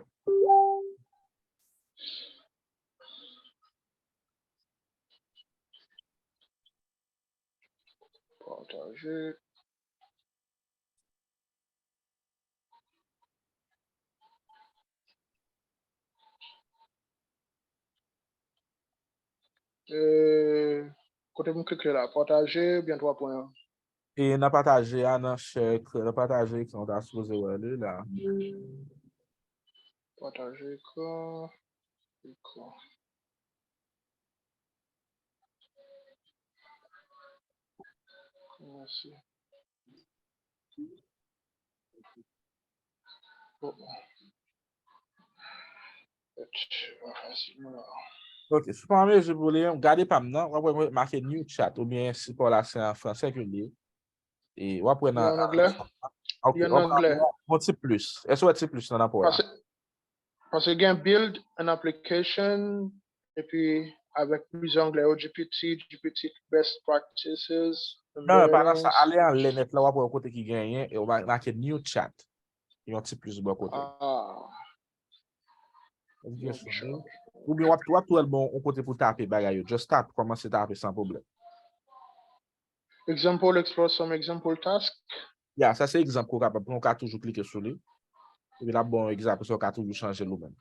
Pataje. E, kote pou m klike la? Pataje oubyen twa pwen an? E nan pataje a, nan share ekran, nan pataje ekran, ou ta sipoze wè li la. Pataje ekran. Ekran. Mèsi. Bon. Ok, si w pa an mezi pou li, gade pa m nan, w ap wè make new chat, oubyen sipò la se an fransè ke li ye. E w ap wè nan. An anglè? Ok, yon ti plis. Èske w wè ti plis nan rapò a? Paske gen build an application, epi avèk plizyè onglè yo, G P T, G P T best practices. Non, pa nan sa. Ale anlè nèt la, w ap wè yon kote ki genyen, e w make new chat. Yon ti plis bò kote. Oubyen w ap, w ap tou wè l bon yon kote pou tape bagay yo. Just tape, kòmanse tape san pwoblèm. Example, explore some example task. Ya, sa se egzanp ke w kapab pran, w ka toujou klike sou li. Epi l ap ba w yon egzanp, apre sa w ka toujou chanje l ou menm.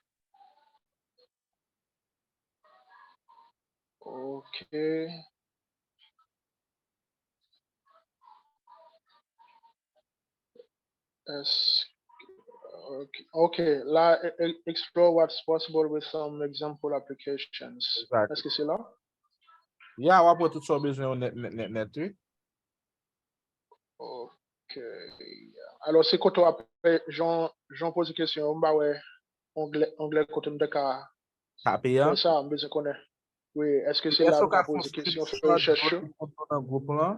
Ok. Est-ce que, ok, ok, la, e- e- explore what's possible with some example applications. Exactly. Èske se la? Ya, w ap wè tout sa w bezwen yo nèt, nèt, nèt, nèt, wi. Ok. Alò, se kote w ap, jan, jan w poze kesyon yo, m pa wè onglè, onglè kote m te ka tape a. Fè sa, m bezwen konnen. Wi, èske se la m ka poze kesyon, fè rechèch yo? Nan gwoup lan.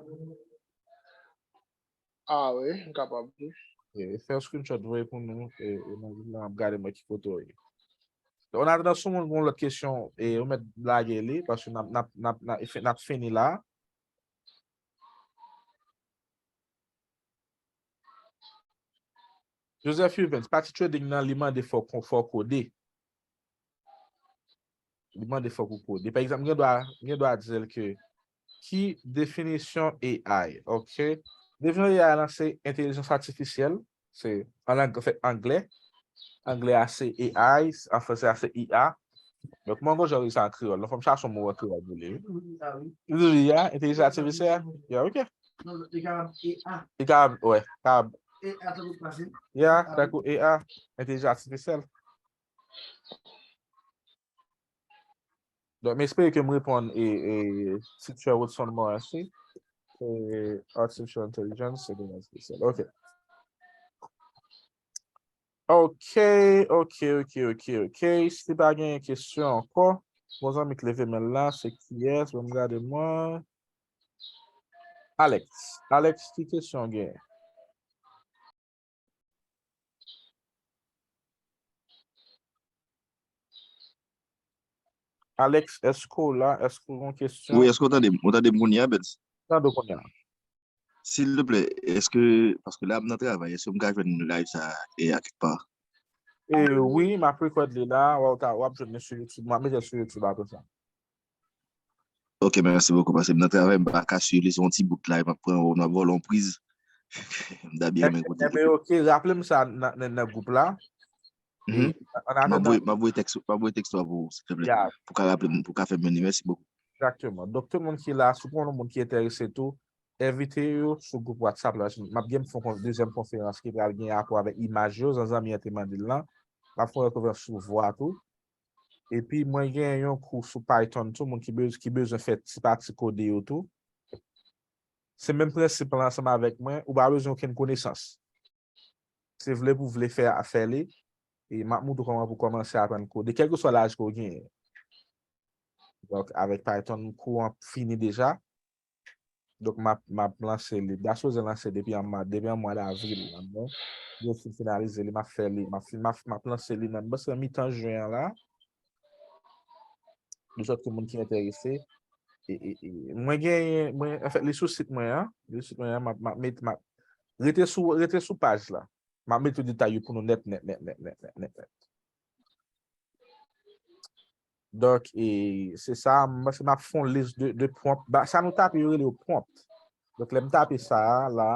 Ah wi, m kapab wi. E, fè yon screenshot, voye pou nou, e, e nan gwoup lan, m ap gade mwen ki kote w ye. Donk, an atandan, si w gen yon lòt kesyon, e, ou mèt lage li, paske n ap, n ap, n ap, n ap, n ap fini la. Joseph Evans, pati trading nan, li mande fò w, fò w kode. Li mande fòk ou kode. Pa egzanp, m gen dwa, m gen dwa di l ke ki definisyon A I, ok? Definisyon A I lan se entèlijans atifisyèl, se an lang, an fèt, anglè. Anglè a se A I, an fransè a se I A. Donk, mwen gon jan li sa an kreyòl. Donk, fò m chache yon mo an kreyòl pou li, wi. I A, entèlijans atifisyèl. Ya, ok. Li ka, wè, ka, ya, tankou A I, entèlijans atifisyèl. Donk, m espere ke m reponn e, e, Teacher Woodson Morrissey. E, Artificial Intelligence, se domen espesyal. Ok. Ok, ok, ok, ok, ok. Si pa gen kesyon ankò, bon zanmi k leve men l la, se kiyès? Ban m gade mwen. Alex. Alex, ki kesyon w genyen? Alex, èske w la? Èske w gen kesyon? Wi, èske w tande m? Ou tande m kounye a, Bens? Tande w kounye a. Silvouplè, èske, paske la m nan travay, èske m ka jwenn live sa e a kèk pa? E, wi, m ap record li la, w ap, w ap jwenn li sou YouTube, m ap mete l sou YouTube apre sa. Ok, mèsi bokou, paske m nan travay, m pa ka swiv li, se yon ti bout live m ap pran, nou ap vòlè yon priz. M ta byen renmen kote. Enben, ok, raple m sa nan, nan, nan gwoup la. E, an atandan, m ap voye, m ap voye tèks, m ap voye tèks la pou ou, silvouplè. Ya. Pou ka raple m, pou ka fè m vini, mèsi bokou. Egzakteman. Donk, tout moun ki la, si w konnen yon moun ki enterese tou, envite yo sou gwoup WhatsApp la. M ap gen, m fè yon kon-, dezyèm konferans ki pral gen rapò avèk imaj yo, jan zanmi an te mande l lan. M ap fè yon konferans sou vwa tou. Epi, mwen gen yon kou sou Python tou, moun ki bez-, ki bezwen fè ti pati kode yo tou. Se menm prensip lan ansanm avèk mwen, ou pa bezwen okenn konesans. Se vle pou vle fè, fè li, e m ap montre w kòman pou kòmanse aprann kode, kèlkeswa laj ke w genyen. Donk, avèk Python, kou an fini deja. Donk, m ap, m ap lanse li. M ta sipoze lanse depi an ma-, depi an mwa davril la, men, byen fin finalize li, m ap fè li, m ap fin, m ap, m ap lanse li nan, m panse nan mitan jen an la. De sòt ke moun ki enterese, e, e, e, mwen genyen, mwen, anfèt, li sou sit mwen an, li sou sit mwen an, m ap, m ap met, m ap, rete sou, rete sou paj la. M ap mete detay yo pou nou nèt, nèt, nèt, nèt. Donk, e, se sa, m panse m ap fè yon lis de, de prompt. Ba, sa nou tape, yo rele yo prompt. Donk, lè m tape sa a, la,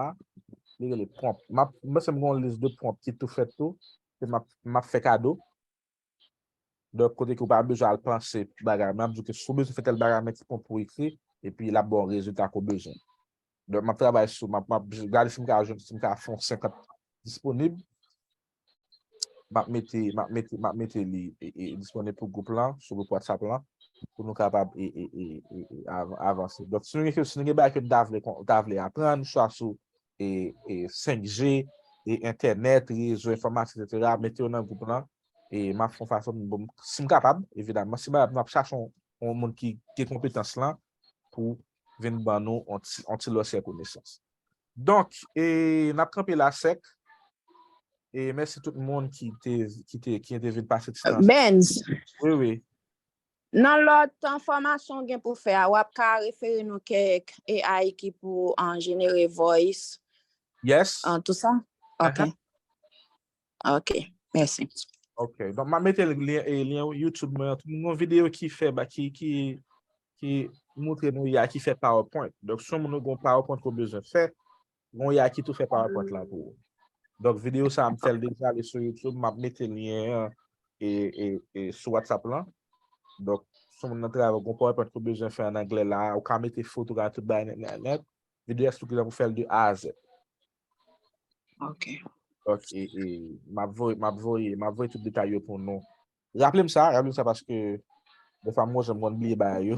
li rele prompt. M ap, m panse m gen yon lis de prompt ki tou fèt tou, ke m ap, m ap fè kado. Donk, kote ke w pa bezwen al panse bagay. M ap di w ke si w bezwen fè tèl bagay, men ki prompt pou w ekri, epi l ap ba w rezilta ke w bezwen. Donk, m ap travay sou, m ap, m ap gade si m ka jwenn, si m ka fè yon senkant disponib. M ap mete, m ap mete, m ap mete li, e, e, disponib pou gwoup lan, sou gwoup WhatsApp lan, pou nou kapab, e, e, e, e, e, av-, avanse. Donk, si nou gen, si nou gen bagay ke nou ta vle kon-, ta vle aprann, swa sou, e, e, senk G, e, entènèt, rezo enfòmatik, etsetera, mete yo nan gwoup lan. E m ap fè yon fason, bon, si m kapab, evidamman, si m kapab, m ap chache yon, yon moun ki gen konpetans lan pou vin ban nou yon ti, yon ti lòsyè konesans. Donk, e, n ap kanpe la sèk. E mèsi tout moun ki te, ki te, ki te vin pase ti tan. Benz, Wi, wi. Nan lòt enfòmasyon w gen pou fè a, w ap ka refere nou kèk A I ki pou an, jenere voice, Yes. an, tout sa? Ok. Ok, mèsi. Ok. Donk, m ap mete lyen, e, lyen YouTube mwen an. Tout moun gen yon videyo ki fè, ba, ki, ki, ki montre nou I A ki fè PowerPoint. Donk, si yon moun gen yon PowerPoint ke w bezwen fè, gen yon I A ki tou fè PowerPoint lan pou ou. Donk, videyo sa a, m fè l deja, li sou YouTube, m ap mete lyen an e, e, e sou WhatsApp lan. Donk, si yon moun nan travay, gen yon PowerPoint ke w bezwen fè an anglè la, ou ka mete foto, ka tout bagay nèt, nèt, nèt. Videyo a eksplike jan pou fè l de A a Z. Ok. Donk, e, e, m ap voye, m ap voye, m ap voye tout detay yo pou nou. Raple m sa, raple m sa paske defwa mwen, m konn bliye bagay yo.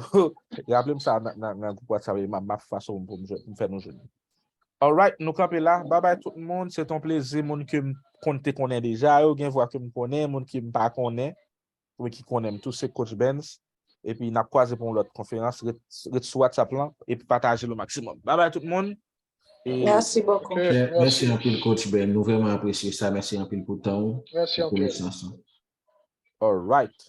Raple m sa nan, nan, nan gwoup WhatsApp, e m ap, m ap fè fason pou m jwenn, pou m fè nou jwenn. Alright, nou kanpe la. Babay tout moun, se t on plezi, moun ke m konn te konnen deja, yo gen vwa ke m konnen, moun ke m pa konnen, oubyen ki konnen m tou, se Coach Benz. Epi n ap kwaze pou yon lòt konferans, ret, ret sou WhatsApp lan, epi pataje l o maksimòm. Babay tout moun. E Merci beaucoup. Mèsi anpil, Coach Ben. Nou vrèman apresye sa. Mèsi anpil pou tan ou, Mèsi pou anpil. konesans ou. Alright.